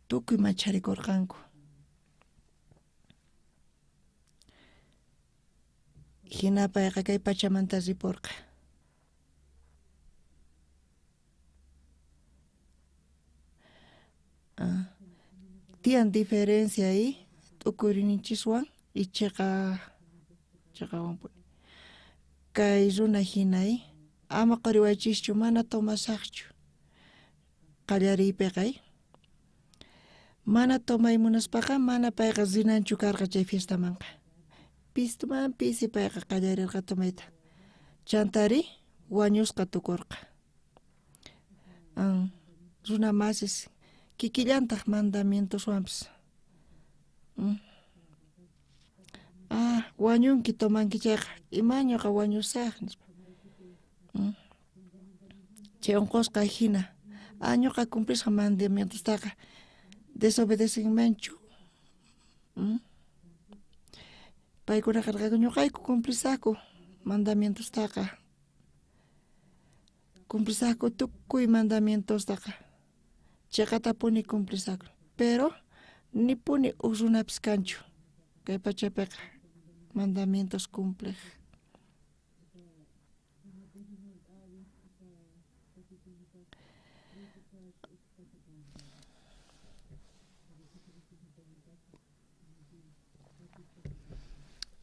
Tukuy mancharikorqanku. Hina payqa kay pachamanta riporqa. Ah, tiyan diferencia ahí t'ukurinichiswan y cheqa cheqawanpuni. Kay runa hina ahí, ama qoriwaychischu, mana tomasajchu. Qallariypiqa ahí. Mana tomay munaspaqa mana payqa rinanchu karqa chay fiestamanqa. Pistuman pisi payqa qallarirqa tomayta. Chantari wañusqa tukurqa. Runa masis kikillantaq mandamientoswanpis. Ah, wañunki tomanki chayqa, imañuqa wañusaj nispa. Chay unqusqa hina. Ah, ñuqa cumplisqa mandamientostaqa desobedecinmanchu. Paykuna qarqaku ñuqayku cumplisaqku mandamientostaqa. Cumplisaqku tukuy mandamientostaqa. Cheqatapuni cumplisaqku. Pero nipuni uj runapis kanchu kay pachapiqa mandamientos cumpliq.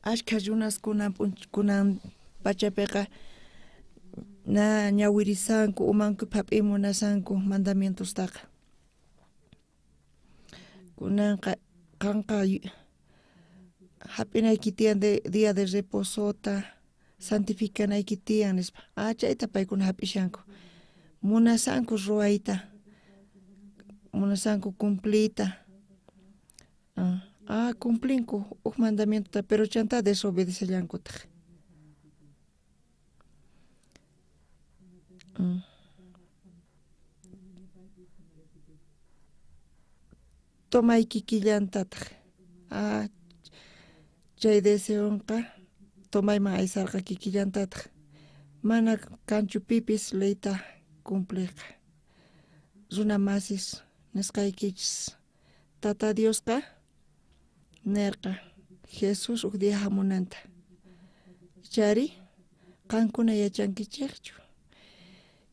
Ashkha runas kunan pachapiqa na ñawirisanku, umanku phap'i munasanku mandamientostaqa. Kunanqa qanqa hap'inayki tiyan día de reposota, santificanayki tiyan nispa. Ah, chayta paykuna hap'ishanku. Munasanku ruwayta, munasanku cumpliyta. Ah, cumplinku uj mandamientota, pero chanta desobedecellankutaq. Tomay kikillantataq. Ah, chay deseonqa tomayman aysarqa kikillantataq. Mana kanchu pipis leyta cumpliqa. Runa masis nisqaykichis. Tata Diosqa nerqa Jesús uj día hamunanta. Chari qankuna yachankichikchu.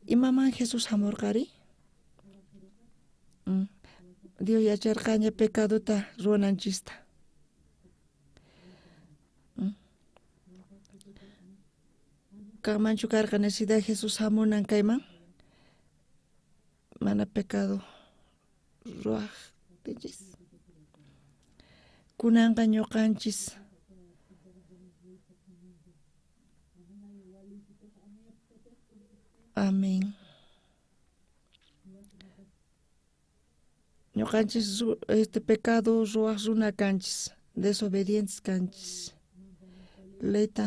Imaman Jesús hamurqari? Dios yacharqaña pecadota ruwananchista. Kanmanchu karqa necesidad Jesús hamunan kayman? Mana pecado ruwaqtinchis. Kunanqa ñuqanchis Amén. Ñuqanchis este pecado ruwaq runa kanchis, desobedientes kanchis. Leyta,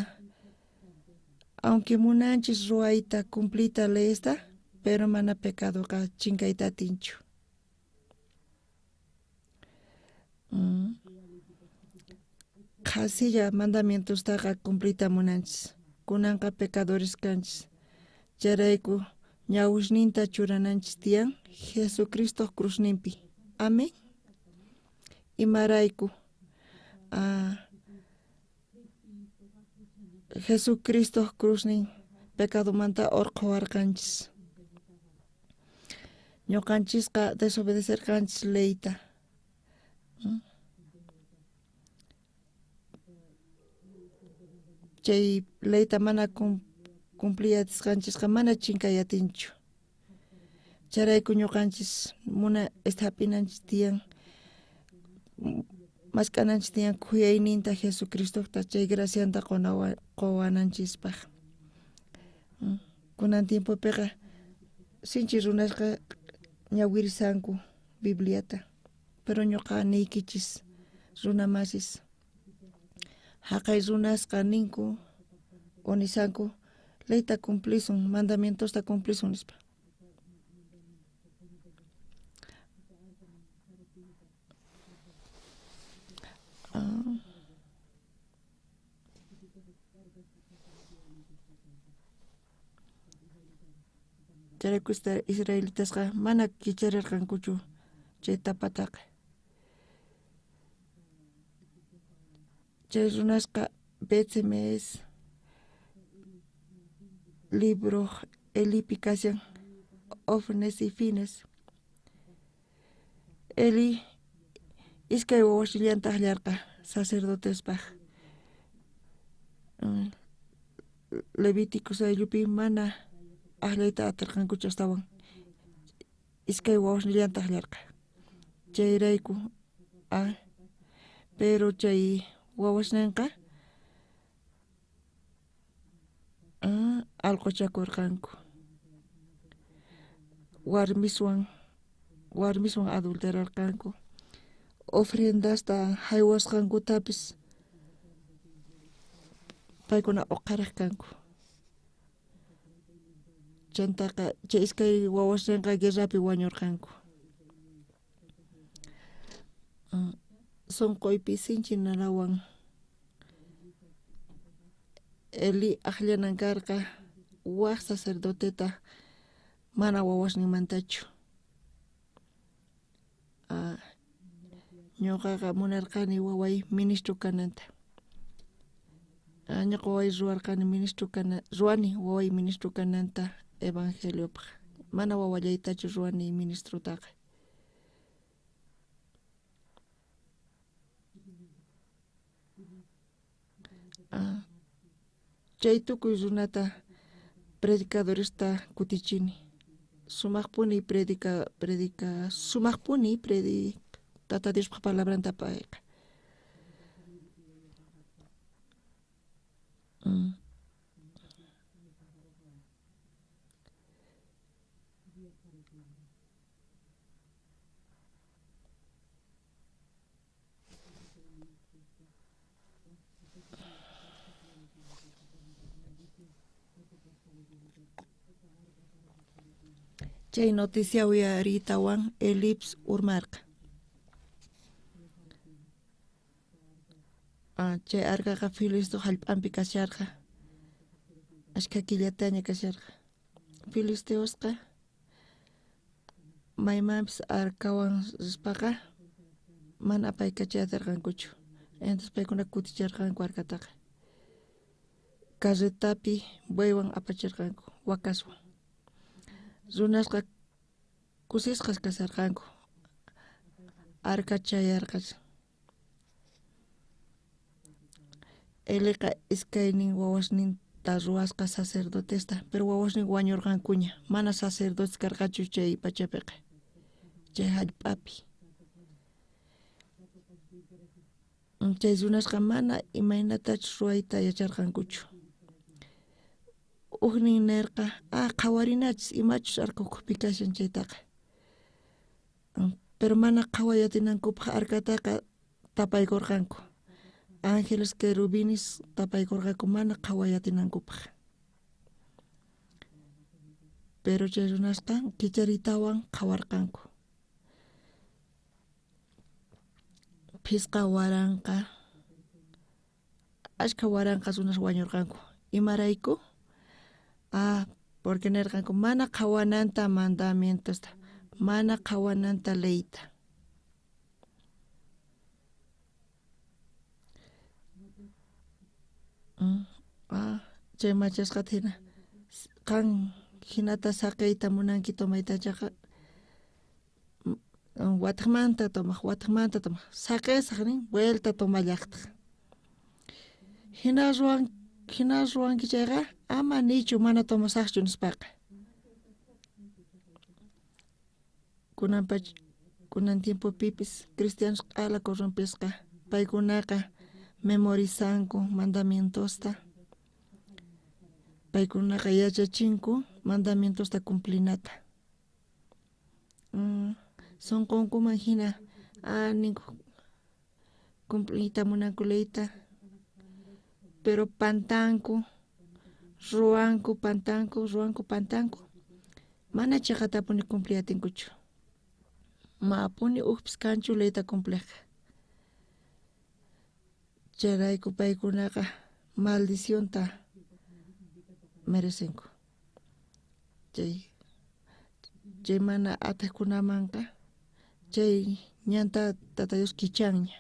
aunque munanchis ruwayta cumplita leysta, pero mana pecadoqa chinkayta atinchu. Qhasilla mandamientostaqa cumpliyta munanchis. Kunanqa pecadores kanchis. Chayrayku ñawisninta churananchis tiyan Jesucristoj cruzninpi. Amén. Imarayku Jesucristoj cruznin pecadomanta orqhuwarqanchis. Ñuqanchisqa desobedecerqanchis leyta. Chay leyta mana cumpliy atisqanchisqa mana chinkay atinchu. Chayrayku ñuqanchis muna hap'inanchis tiyan, mask'ananchis tiyan khuyayninta Jesucristota chay gracianta quwananchispaq. Kunan tiempopiqa sinchi runasqa ñawirisanku Bibliata, pero ñuqa niykichis runamasis haqay runasqa ninku o nisanku leyta cumplisun, mandamientosta cumplisun nispa. Chayrayku israelitasqa mana kicharirqankuchu chay tapataqa. Chay runasqa Bet-Semes libro Elipi kashan Ofnes y Fines. Eli iskay wawasllanta akllarqa sacerdotespaj. Levítico ayllupi mana akllayta atirqankuchu astawan. Iskay wawasnillanta akllarqa. Chayrayku pero chay wawasninqa alquchakurqanku. Warmiswan adulterarqanku. Ofrendasta haywasqankutapis paykuna uqharaq kanku. Chantaqa chay iskay wawasninqa guerrapi wañurqanku. Sunquypi sinchi nanawan Eli akllanan karqa waj sacerdoteta mana wawasninmantachu. Ñuqaqa munarqani waway ministro kananta. Ñuqa waway ruwarqani ministro ruwani waway ministro kananta evangeliopaq. Mana wawallaytachu ruwani ministrotaqa. Chay tukuy runata predicadoresta kutichini. Sumaqpuni predica sumaqpuni predica Tata Diospaq palabranta payqa. Chay noticia uyariytawan Elips urmarqa. Chay arkaqa Filisteo hallp'anpi kasharqa. Ashkha killataña kasharqa. Filisteosqa maymanpis arkawan rispaqa mana apaykachay atirqankuchu. Entonces paykuna kuticharqanku arkataqa. Carretapi bueywan apachirqanku, wakaswan. Runasqa kusisqas kasharqanku. Arka chayarqas. Eliqa iskaynin wawasninta ruwasqa sacerdotesta, pero wawasnin wañurqankuña. Mana sacerdotes karqachu chay pachapiqa, chay hallp'api. Chay runasqa mana imaynatachus ruwayta yacharqankuchu. Ujnin nerqa, qhawarinachis imachus arka ukhupi kashan chaytaqa. Pero mana qhaway atinankupaq arkataqa tapaykurqanku. Ángeles querubines tapaykurqanku mana qhaway atinankupaq. Pero chay runasqa kicharitawan qhawarqanku. 5,000 ashkha waranqa runas wañurqanku. Imarayku? Porque nerqanku mana qhawananta mandamientosta, mana qhawananta leyta. Chay machasqata hina qan hinata saqeyta munanki tomayta chayqa watejmanta tomaq, watejmanta tomaq, saqesaq nin, vuelta tomallaqtaq. Hina ruwanki chayqa ama nichu mana tomasaqchu nispaqa. Kunan tiempopipis cristianos q'ala corrompisqa, paykunaqa memorizanku mandamientosta, paykunaqa yachachinku mandamientosta cumplinata. Sonqonkuman hina ninku cumpliyta munanku leyta, pero pantanku, ruwanku, pantanku, ruwanku, pantanku, mana cheqatapuni cumpliy atinkuchu. Mapuni ujpis kanchu leyta cumplejqa. Chayrayku paykunaqa maldicionta merecenku. Chay mana atejkunamanqa chay ñanta Tata Dios kichanña.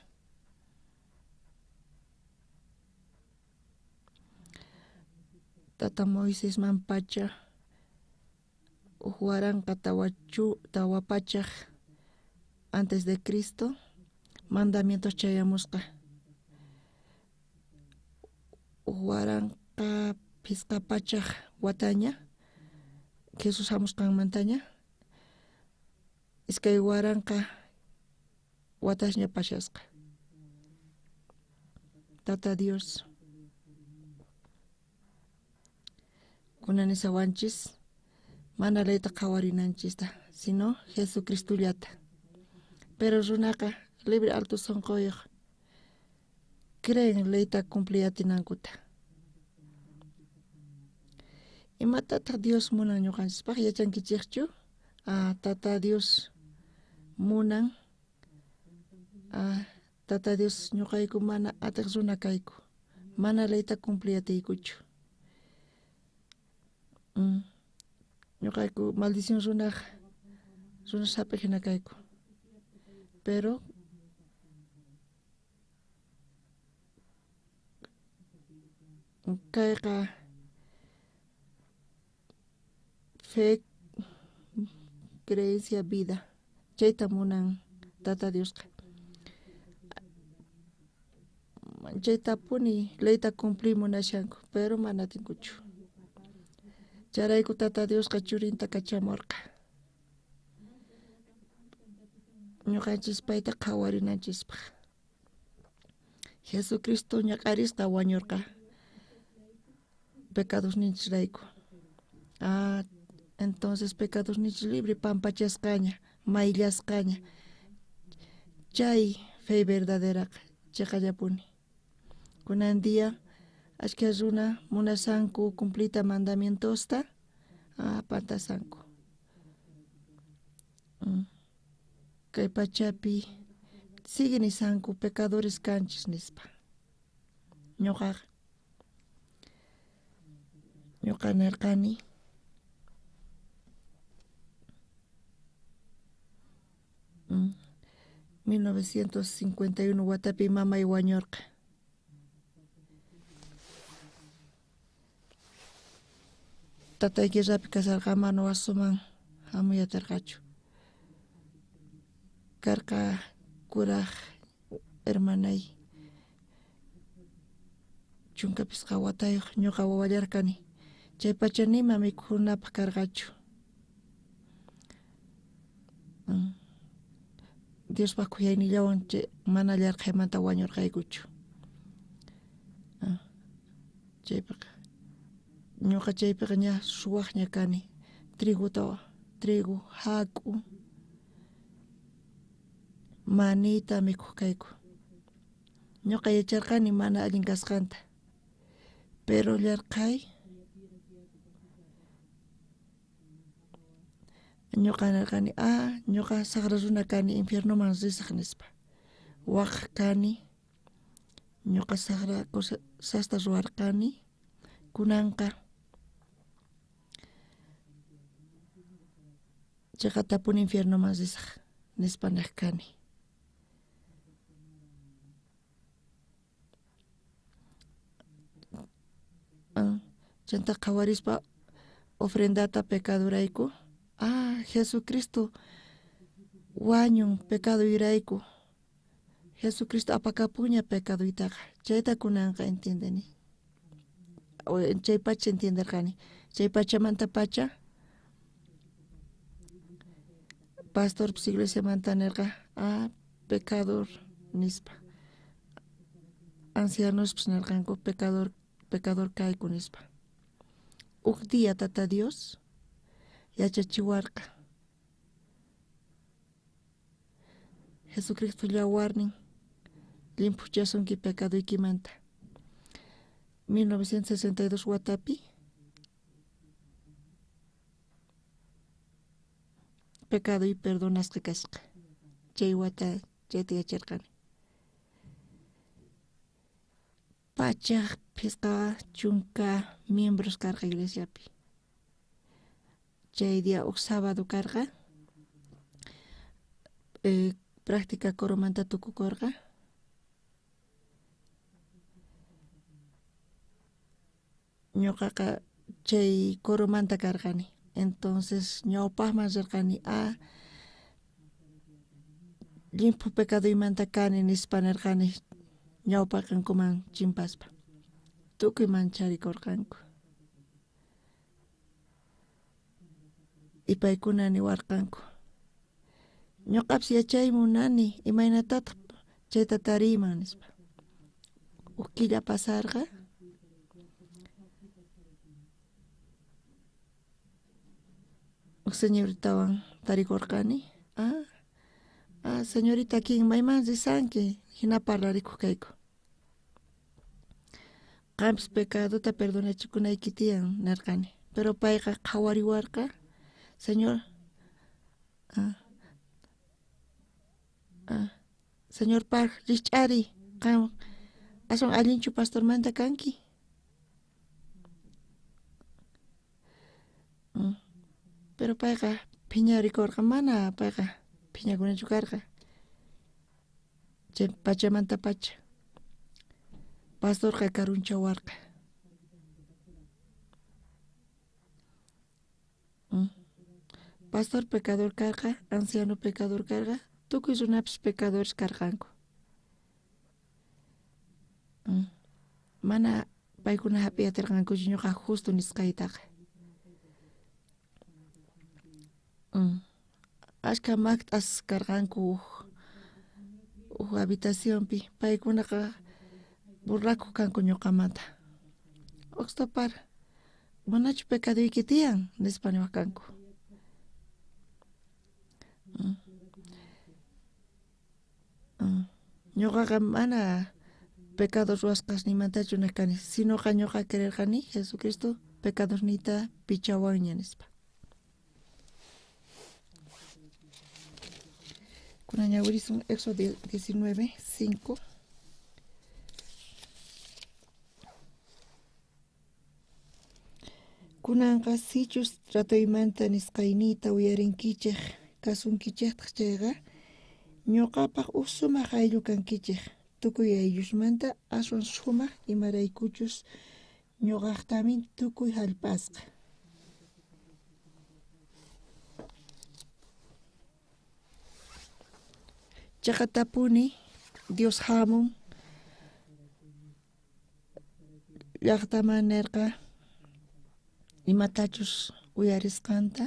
Tata Moisesman pacha 1400 antes de Cristo mandamientos chayamusqa. 1500 wataña Jesús hamusqanmantaña 2000 watasña pasasqa. Tata Dios kunan nisawanchis mana leyta qhawarinanchista, sino Jesucristullata. Pero runaqa libre alto sonqoyuq creen leyta cumpliy atinankuta. Imatataq Dios munan ñuqanchispaq yachankichikchu? Tata Dios munan, Tata Dios ñuqayku mana atiq runa kayku, mana leyta cumpliy atiykuchu. Ñuqayku maldición runaq runas hap'iq hina kayku. Pero kayqa fe, creencia, vida. Chayta munan Tata Diosqa. Chaytapuni leyta cumpliy munashanku, pero mana atinkuchu. Chayrayku Tata Diosqa churinta kachamurqa. Ñuqanchis payta qhawarinanchispaq. Jesucristo ñak'arisqa wañurqa pecadosninchisrayku. Entonces pecadosninchis libre pampachasqaña, mayllasqaña. Chay fe verdaderaqa cheqallapuni. Kunan día ashkha runa munasanku cumpliyta mandamientosta, pantasanku. Kay pachapi sigue nisanku pecadores kanchis nispa. Ñuqa nerqani 1951 watapi mamay wañurqa. Tatay guerrapi kasarqa, mana wasuman hamuy atirqachu. Karqa kuraj hermanay 15 watayuq, ñuqa wawallarqani. Chay pacha nima mikhunapaq karqachu. Diospaq khuyaynillawan chay mana llarqhaymanta wañurqaykuchu. Chaypiqa ñuqa chaypiqa ña suwaqña kani. Trigo, hak'u, manita mikhuq kayku. Ñuqa yacharqani mana allin kasqanta. Pero llarqhay ñuqa nirqani, ñuqa saqra runa kani, infiernoman risaq nispa. Waqaj kani, ñuqa sajra cosasta ruwarqani, kunanqa cheqatapuni infiernoman risaj nispa nej kani. Chanta qhawarispa ofrendata pecadorayku, Jesucristo wañun pecadoyrayku, Jesucristo apakapuña pecaduytaqa, chayta kunanqa entiendeni. Chay pacha entienderqani, chay pachamanta pacha pastorpis iglesiamanta nerqa, pecador nispa, ancianospis nerqanku pecador, pecador kayku nispa. Uj día Tata Dios yachachiwarqa Jesucristo llawarnin llimphuchasunki pecadoykimanta. 1962 watapi pecadoy perdonasqa kasqa. Chay wata chayta yacharqani. 150 miembros karqa iglesiapi. Chay día uj sábado karqa, práctica coromanta tukukorqa. Ñuqaqa chay coromanta karqani, entonces ñawpaqman rirqani, llimphu pecadoymanta kani nispa nerqani ñawpaqankuman chimpaspa. Tukuy mancharikorqanku. Y paykuna niwarqanku, ñuqapis yachay munani imaynatataq chayta tariyman nispa. Uj killa pasarqa, uj señoritawan tarikurqani. Señorita Kim, mayman risanki? Hina parlarikuq kayku. Qampis pecadota perdonachikunayki tiyan nerqani. Pero payqa qhawariwarqa, señor, señor Park, rich'ari, qam aswan allinchu pastormanta kanki? Pero payqa phiñarikorqa, mana payqa phiñakunachu karqa. Chay pachamanta pacha pastorqa karunchawarqa. Pastor pecador karqa, anciano pecador karqa, tukuy runapis pecadores karqanku. Mana paykuna hap'iy atirqankuchu ñuqa justo nisqaytaqa. Ashka maqt'as karqanku uj habitacionpi, paykunaqa burlakuq kanku ñuqamanta. Oxtopar, manachu pecadoyki tiyan nispa niwaq kanku. Ñuqaqa mana pecado ruwasqasniymantachu nej kani, sinoqa ñuqa creerqani Jesucristo pecadosniyta pichawanña nispa. Kunan ñawirisun Éxodo 19:5. Kunanqa sichus tratoymanta nisqayniyta uyarinkichej, kasunkichejtaj chayqa, ñuqapaq uj sumaq ayllu kankichej, tukuy ayllusmanta aswan sumaq, imaraykuchus ñuqajtamin tukuy jallp'asqa. Chaqatapuni Dios hamun llaqtaman nerqa imatachus uyarisqanta.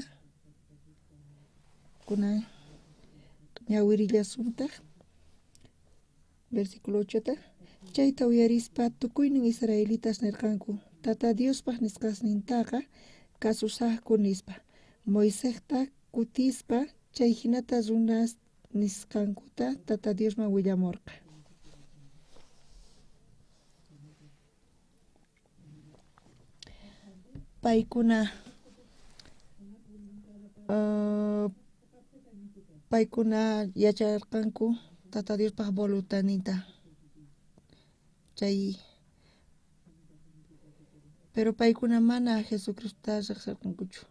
Kunan ñawirillasuntaj versículo 8ta. Chayta uyarispa tukuynin israelitas nerqanku, Tata Diospaj nisqasnintaqa kasusajku nispa. Moisesta kutispa chay hinata runas nisqankuta Tata Diosman willamorqa. Paykuna paykuna yacharqanku Tata Diospaj voluntadninta. Chay pero paykuna mana Jesucristota riqsirqankuchu.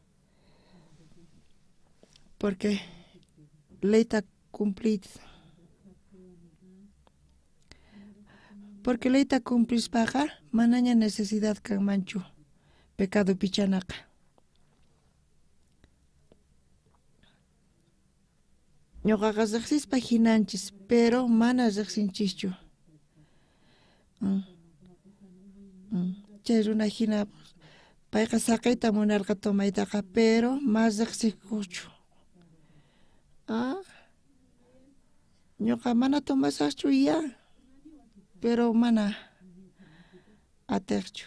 Porque leyta cumplid. Porque leyta cumplispaqa manaña necesidad kanmanchu pecado pichanaqa. Ñuqaqa riqsispa hinanchis, pero mana riqsinchischu. Chay runa hina payqa saqiyta munarqa tomaytaqa, pero mas riqsikuqchu. Ñuqa mana tomasaqchu ya, pero mana atiqchu.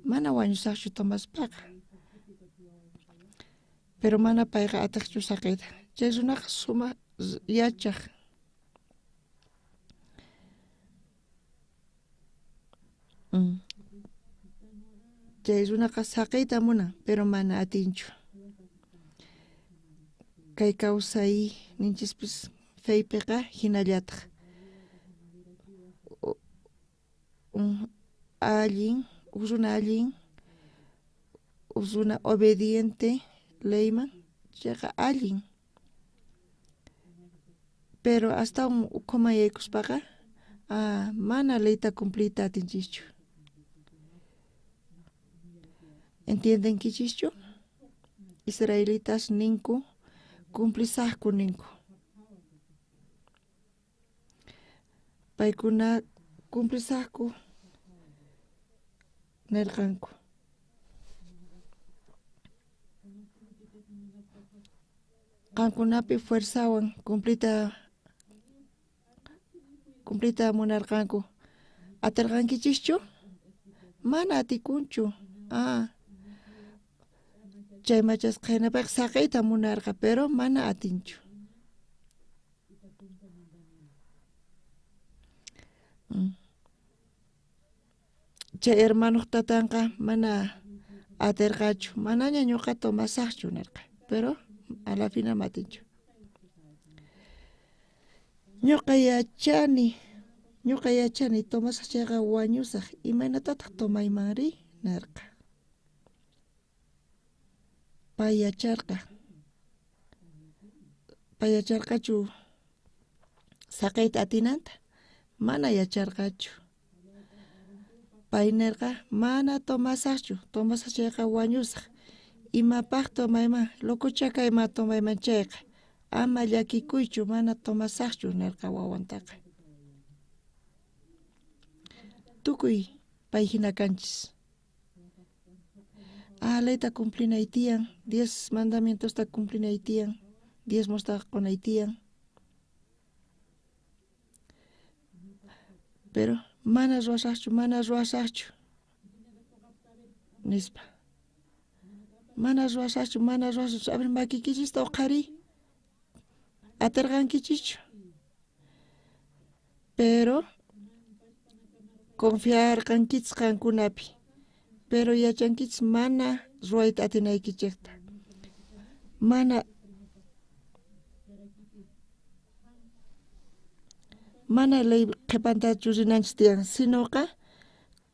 Mana wañusaqchu tomaspaqa. Pero mana payqa atiqchu saqiyta. Chay runaqa sumaq yachaq. Chay runaqa saqiyta munan, pero mana atinchu. Kay kawsay ninchispis feypiqa hinallataq. Allin, huk runa allin, huk runa obediente leyman, chayqa allin. Pero astawan ukhuman yaykuspaqa mana leyta cumpliyta atinchischu. ¿Entiendenkichischu? Israelitas ninku cumplisaqku ninku. Paykuna cumplisaqku nirqanku. Qankunapi fuerzawan cumplita munarqanku. Atirqankichischu? Mana atikunchu. Chay machasqa hinapayqa saqiyta munarqa, pero mana atinchu. Chay hermanuq tatanqa mana atirqachu, manaña ñuqa tomasaqchu nirqa, pero a la final atinchu. Ñuqa yachani tomasaq chayqa wañusaq, imaynatataq tomaymanri nirqa. Pay yacharqa. Pay yacharqachu saqiyta atinanta? Mana yacharqachu. Pay nirqa mana tomasaqchu, tomasaq chayqa wañusaq. Imapaq tomayman, lococha kayman tomayman chayqa, ama llakikuychu, mana tomasaqchu nirqa wawantaqa. Tukuy pay hina kanchis. Leyta cumplinay tiyan, 10 mandamientosta cumplinay tiyan, diezmosta qunay tiyan. Pero mana ruwasaqchu, mana ruwasaqchu nispa. Mana ruwasaqchu, mana ruwasaqchu. A ver, makiykichista uqhariy. Atirqankichischu? Pero confiarqankichis qankunapi. Pero yachankichis mana ruwayta atinaykichikta. Mana ley qhipantachu rinanchis tiyan, sinoqa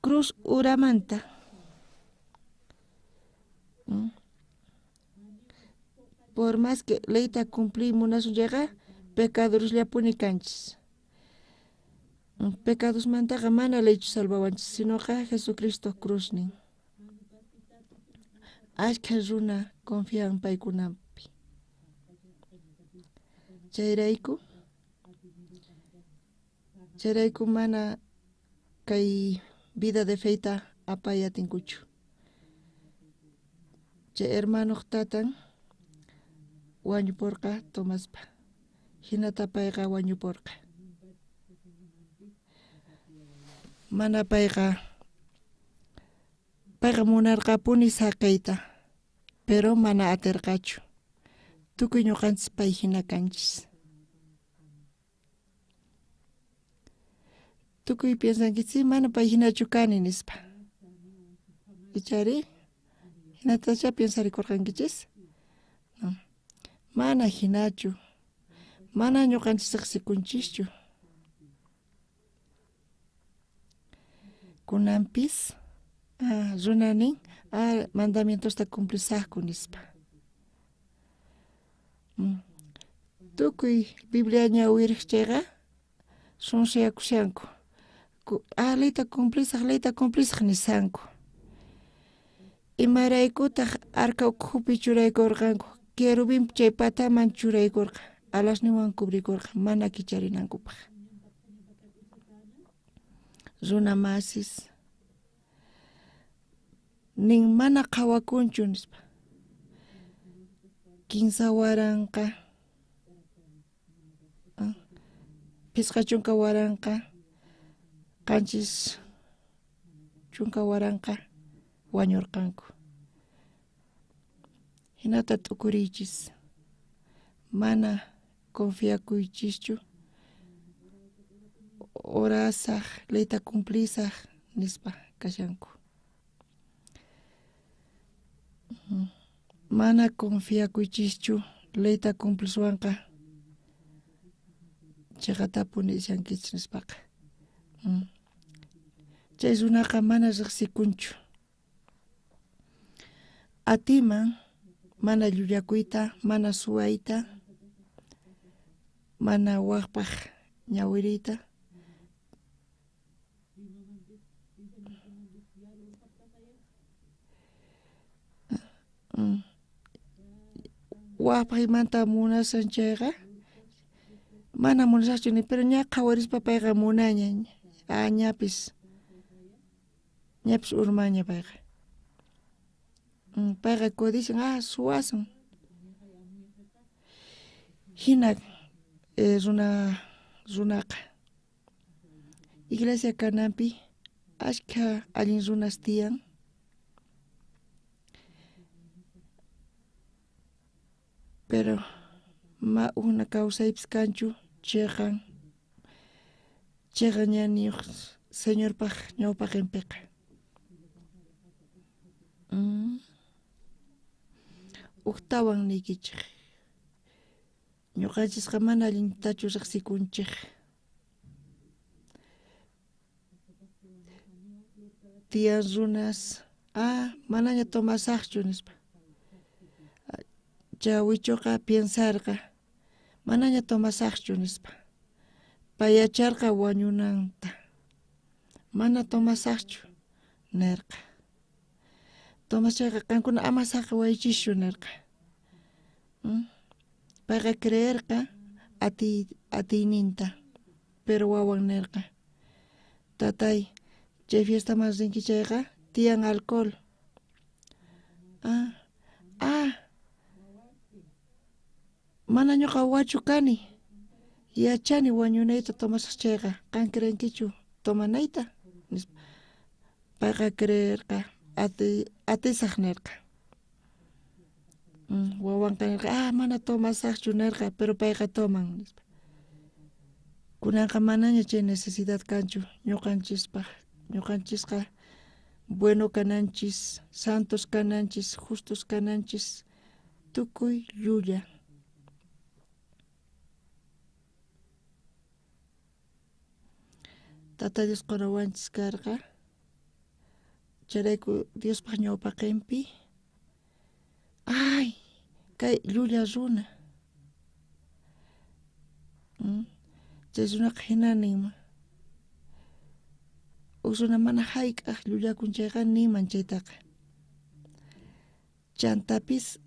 cruz uramanta. Por más que leyta cumplir munasun chayqa, pecadorusllapuni kanchis. Pecadosmantaqa mana leychu salvawanchis, sinoqa Jesucristo cruznin. Ashkha runa confian paykunapi. Chayrayku mana kay vida de feyta apay atinkuchu. Chay hermanuq tatan wañupurqa tomaspa. Hinata payqa wañupurqa. Mana payqa munarqapuni saqiyta, pero mana atirqachu. Tukuy ñuqanchis pay hina kanchis. Tukuy piensankichis mana pay hinachu kani nispa. Ichari hinatacha piensarikurqankichis? No. Mana hinachu. Mana ñuqanchis riqsikunchischu. Kunanpis runa nin mandamientosta cumplisaqku nispa. Tukuy Biblia ñawiriq chayqa sunsuyakushanku. Leyta cumplisaq nisanku. Imaraykutaq arca ukhupi churaykurqanku, querubín chay pataman churaykurqa, alasniwan cubrikurqa mana kicharinankupaq. Runa masis nin mana qhawakunchu nispa. 3,000 50,000 70,000 wañurqanku. Hinata t'ukuriychis. Mana confiakuychischu. Orasaq, leyta cumplisaq nispa kashanku. Mana confiakuychischu leyta cumpliswanqa chiqatapuni ishankichis nispaqa. Chay runaqa mana riqsikunchu. Atiman mana llullakuyta, mana suwayta, mana waqpaq ñawiriyta. Waqpaq imanta munasan chayqa mana munasaqchu ni, pero ña qhawarispa payqa munaña, ñapis urmaña payqa. Payqa codician, suwasun. Hina runaqa. Iglesia kananpi ashkha allin runas tiyan. Pero ma una kawsaypis kanchu chiqan ñanniyuq Señorpaq ñawpaqinpiqa. Ujtawan niykichik. Ñuqanchisqa mana allintachu riqsikunchik. Tiyan runas, manaña tomasaqchu nispa. Chawichuqa piensarqa, manaña tomasaqchu nispa. Pay yacharqa wañunanta. Mana tomasaqchu nerqa. Tomasayqa qankuna ama saqawaychischu nerqa. Payqa creerqa atiyninta, pero wawan nerqa. Tatay, chay fiestaman rinki chayqa tiyan alcohol. Mana ñuqa wachu kani. Yachani wañunayta tomasaq chayqa, qan creenkichu tomanayta nispa. Payqa creerqa atisaq nerqa. Wawanqa nerqa, mana tomasaqchu nerqa, pero payqa toman nispa. Kunanqa manaña chay necesidad kanchu ñuqanchispaq. Ñuqanchisqa bueno kananchis, santos kananchis, justos kananchis, tukuy llulla. Tata Dios qorawanchis karqa. Chayrayku Diospaq ñawpaqinpi. Ay, kay llulla runa. Chay runaqa hina ninman. Uj runa mana hayk'aq llullakun chayqa ninman chaytaqa. Chantapis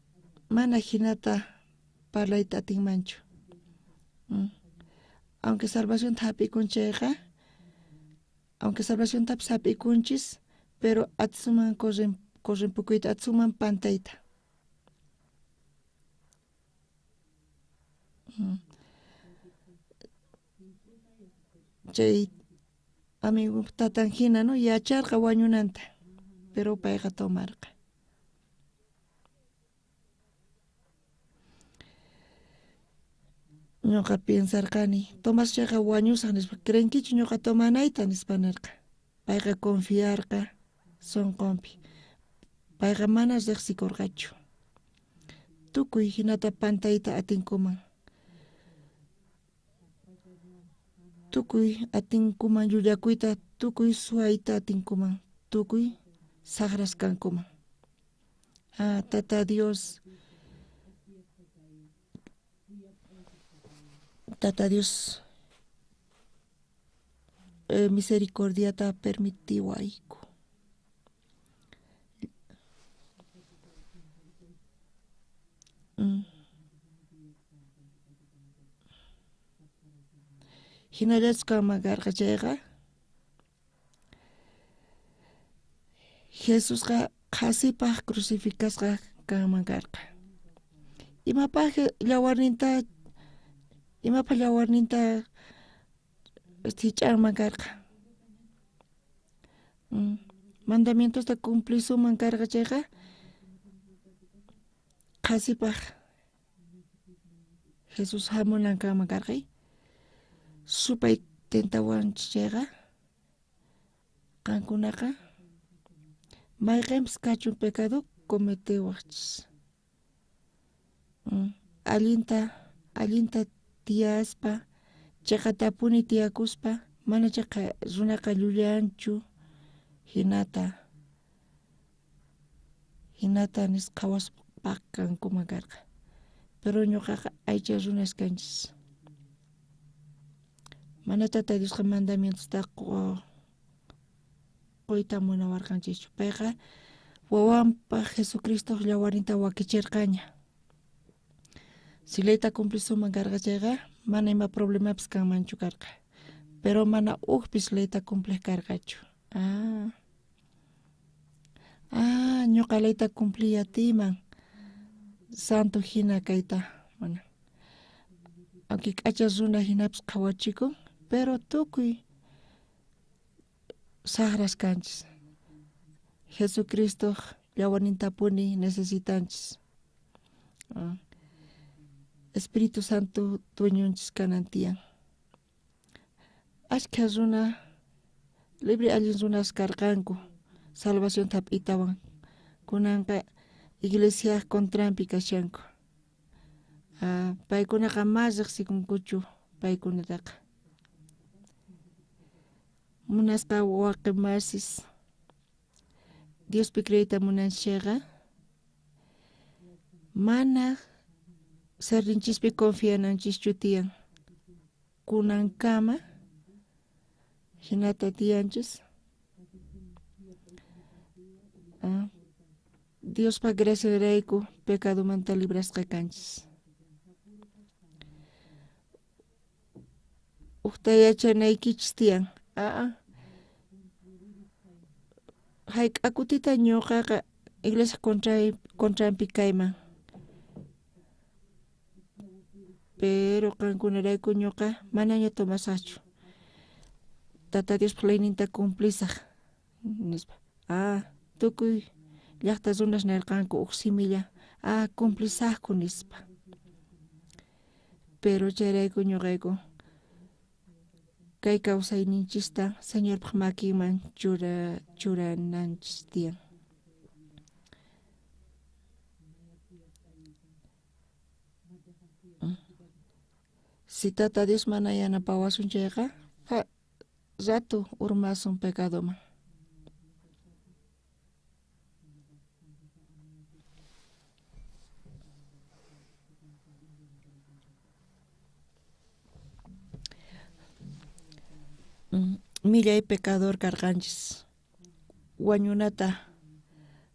mana hinata parlayta atinmanchu. Aunque salvacionta hap'ikun chayqa, aunque salvaciontapis hap'ikunchis, pero atsuman corrempukuyta, atsuman pantayta. Chay amigo tatan hina, no, yacharqa wañunanta, pero payqa tomarqa. Ñuqa piensarqani, Tomás chayqa wañusaq nispa, ¿creenkichu ñuqa tomanayta nispa nerqa. Payqa confiarqa sonqonpi. Payqa mana riqsikurqachu. Tukuy hinata pantayta atinkuman. Tukuy atinkuman llullakuyta, tukuy suwayta atinkuman, tukuy sajras kankuman. Ah, Tata Dios, Tata Dios misericordiata permitiwayku. Jinallachu kanman karqa chayqa, Jesusqa qhasipaj crucificasqa kanman karqa. Imapaj llawarninta, imapaj llawarninta jich'anman karqa? Mandamientosta cumplisunman karqa chayqa, qhasipaj Jesús jamunan kanman karqa. Supay tentawanchis chayqa, qankunaqa mayqenpis kachun pecado cometewajchis. Allinta, allinta tiyaspa, cheqatapuni tiyakuspa, mana cheqa runaqa llullanchu, hinata, hinata nisqawaspaq kankuman karqa. Pero ñuqaqa aycha runas kanchis. Mana Tata Diosqa mandamientosta qoyta munawarqanchischu. Payqa wawanpaj Jesucristoj llawarinta wakicherqaña. Si leyta cumplisunman karqa chayqa, mana ima problemapis kanmanchu karqa. Pero mana ujpis leyta cumplej karqachu. Ah. Ah, ñuqa leyta cumpliy atiyman. Santo hina kayta. Bueno. Aunque k'acha runa hinapis qhawachikun, pero tukuy sajras kanchis. Jesucristoj llawarnintapuni necesitanchis. Espíritu Santo dueñonchis kanan tiyan. Ashkha runa, libre allin runas karqanku, salvación hap'itawan. Kunanqa iglesiaj contranpi kashanku. Paykunaqa ma riqsikunkuchu paykunataqa. Munasqa waqi masis, Diospi creeyta munanchis chayqa, mana serrinchispi confiananchischu tiyan. Kunankama hinata tiyanchis. Diospa graciarayku pecadomanta librasqa kanchis. Ujta yachanaykichis tiyan. Hayk'a kutita ñuqaqa iglesia contranpi kayman. Pero qankunarayku ñuqa manaña tomasaqchu. Tata Diospa leyninta cumplisaq, nispa. Tukuy llaqta runas nirqanku uj similla, cumplisaqku nispa. Pero chayrayku ñuqayku kay kawsayninchista Señorpaq makinman churananchis tiyan. Si Tata Dios mana yanapawasun chayqa, rato urmasun pecadoman. Millay pecador karqanchis, wañunata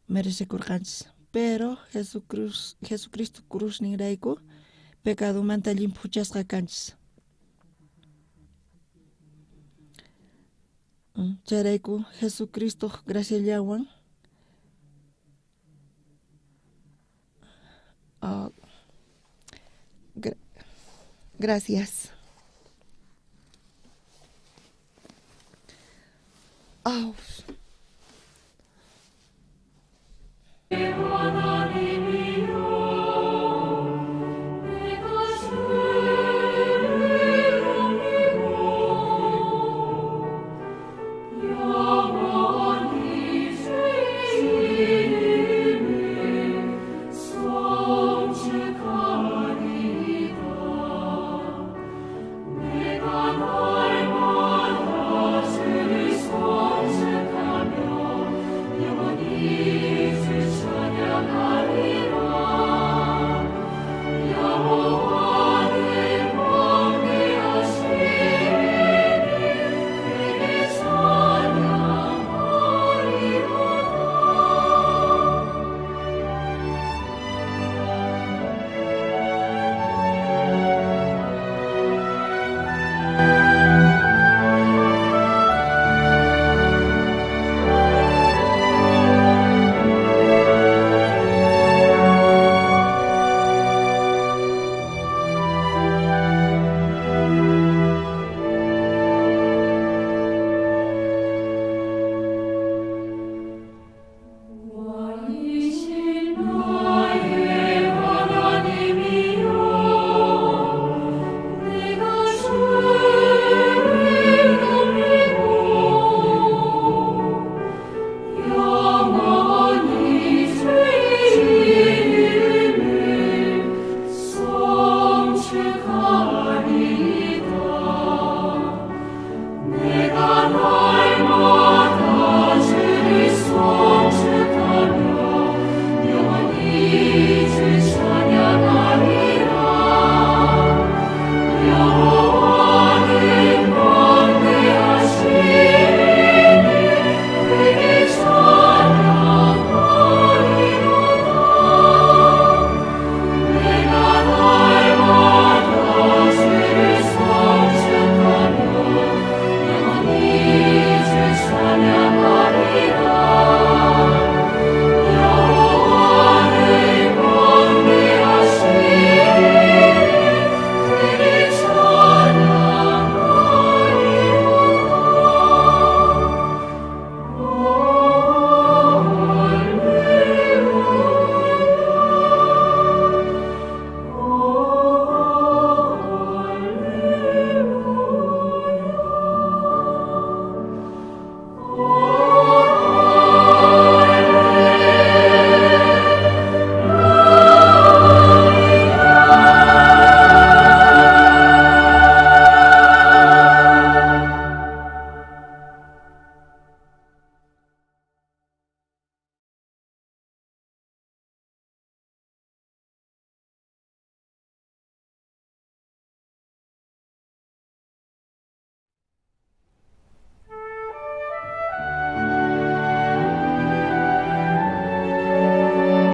merecekurqanchis, pero Jesucristo cruzninrayku pecadomanta llimphuchasqa kanchis. Chayrayku Jesucristo graciallawan gracias. Oh.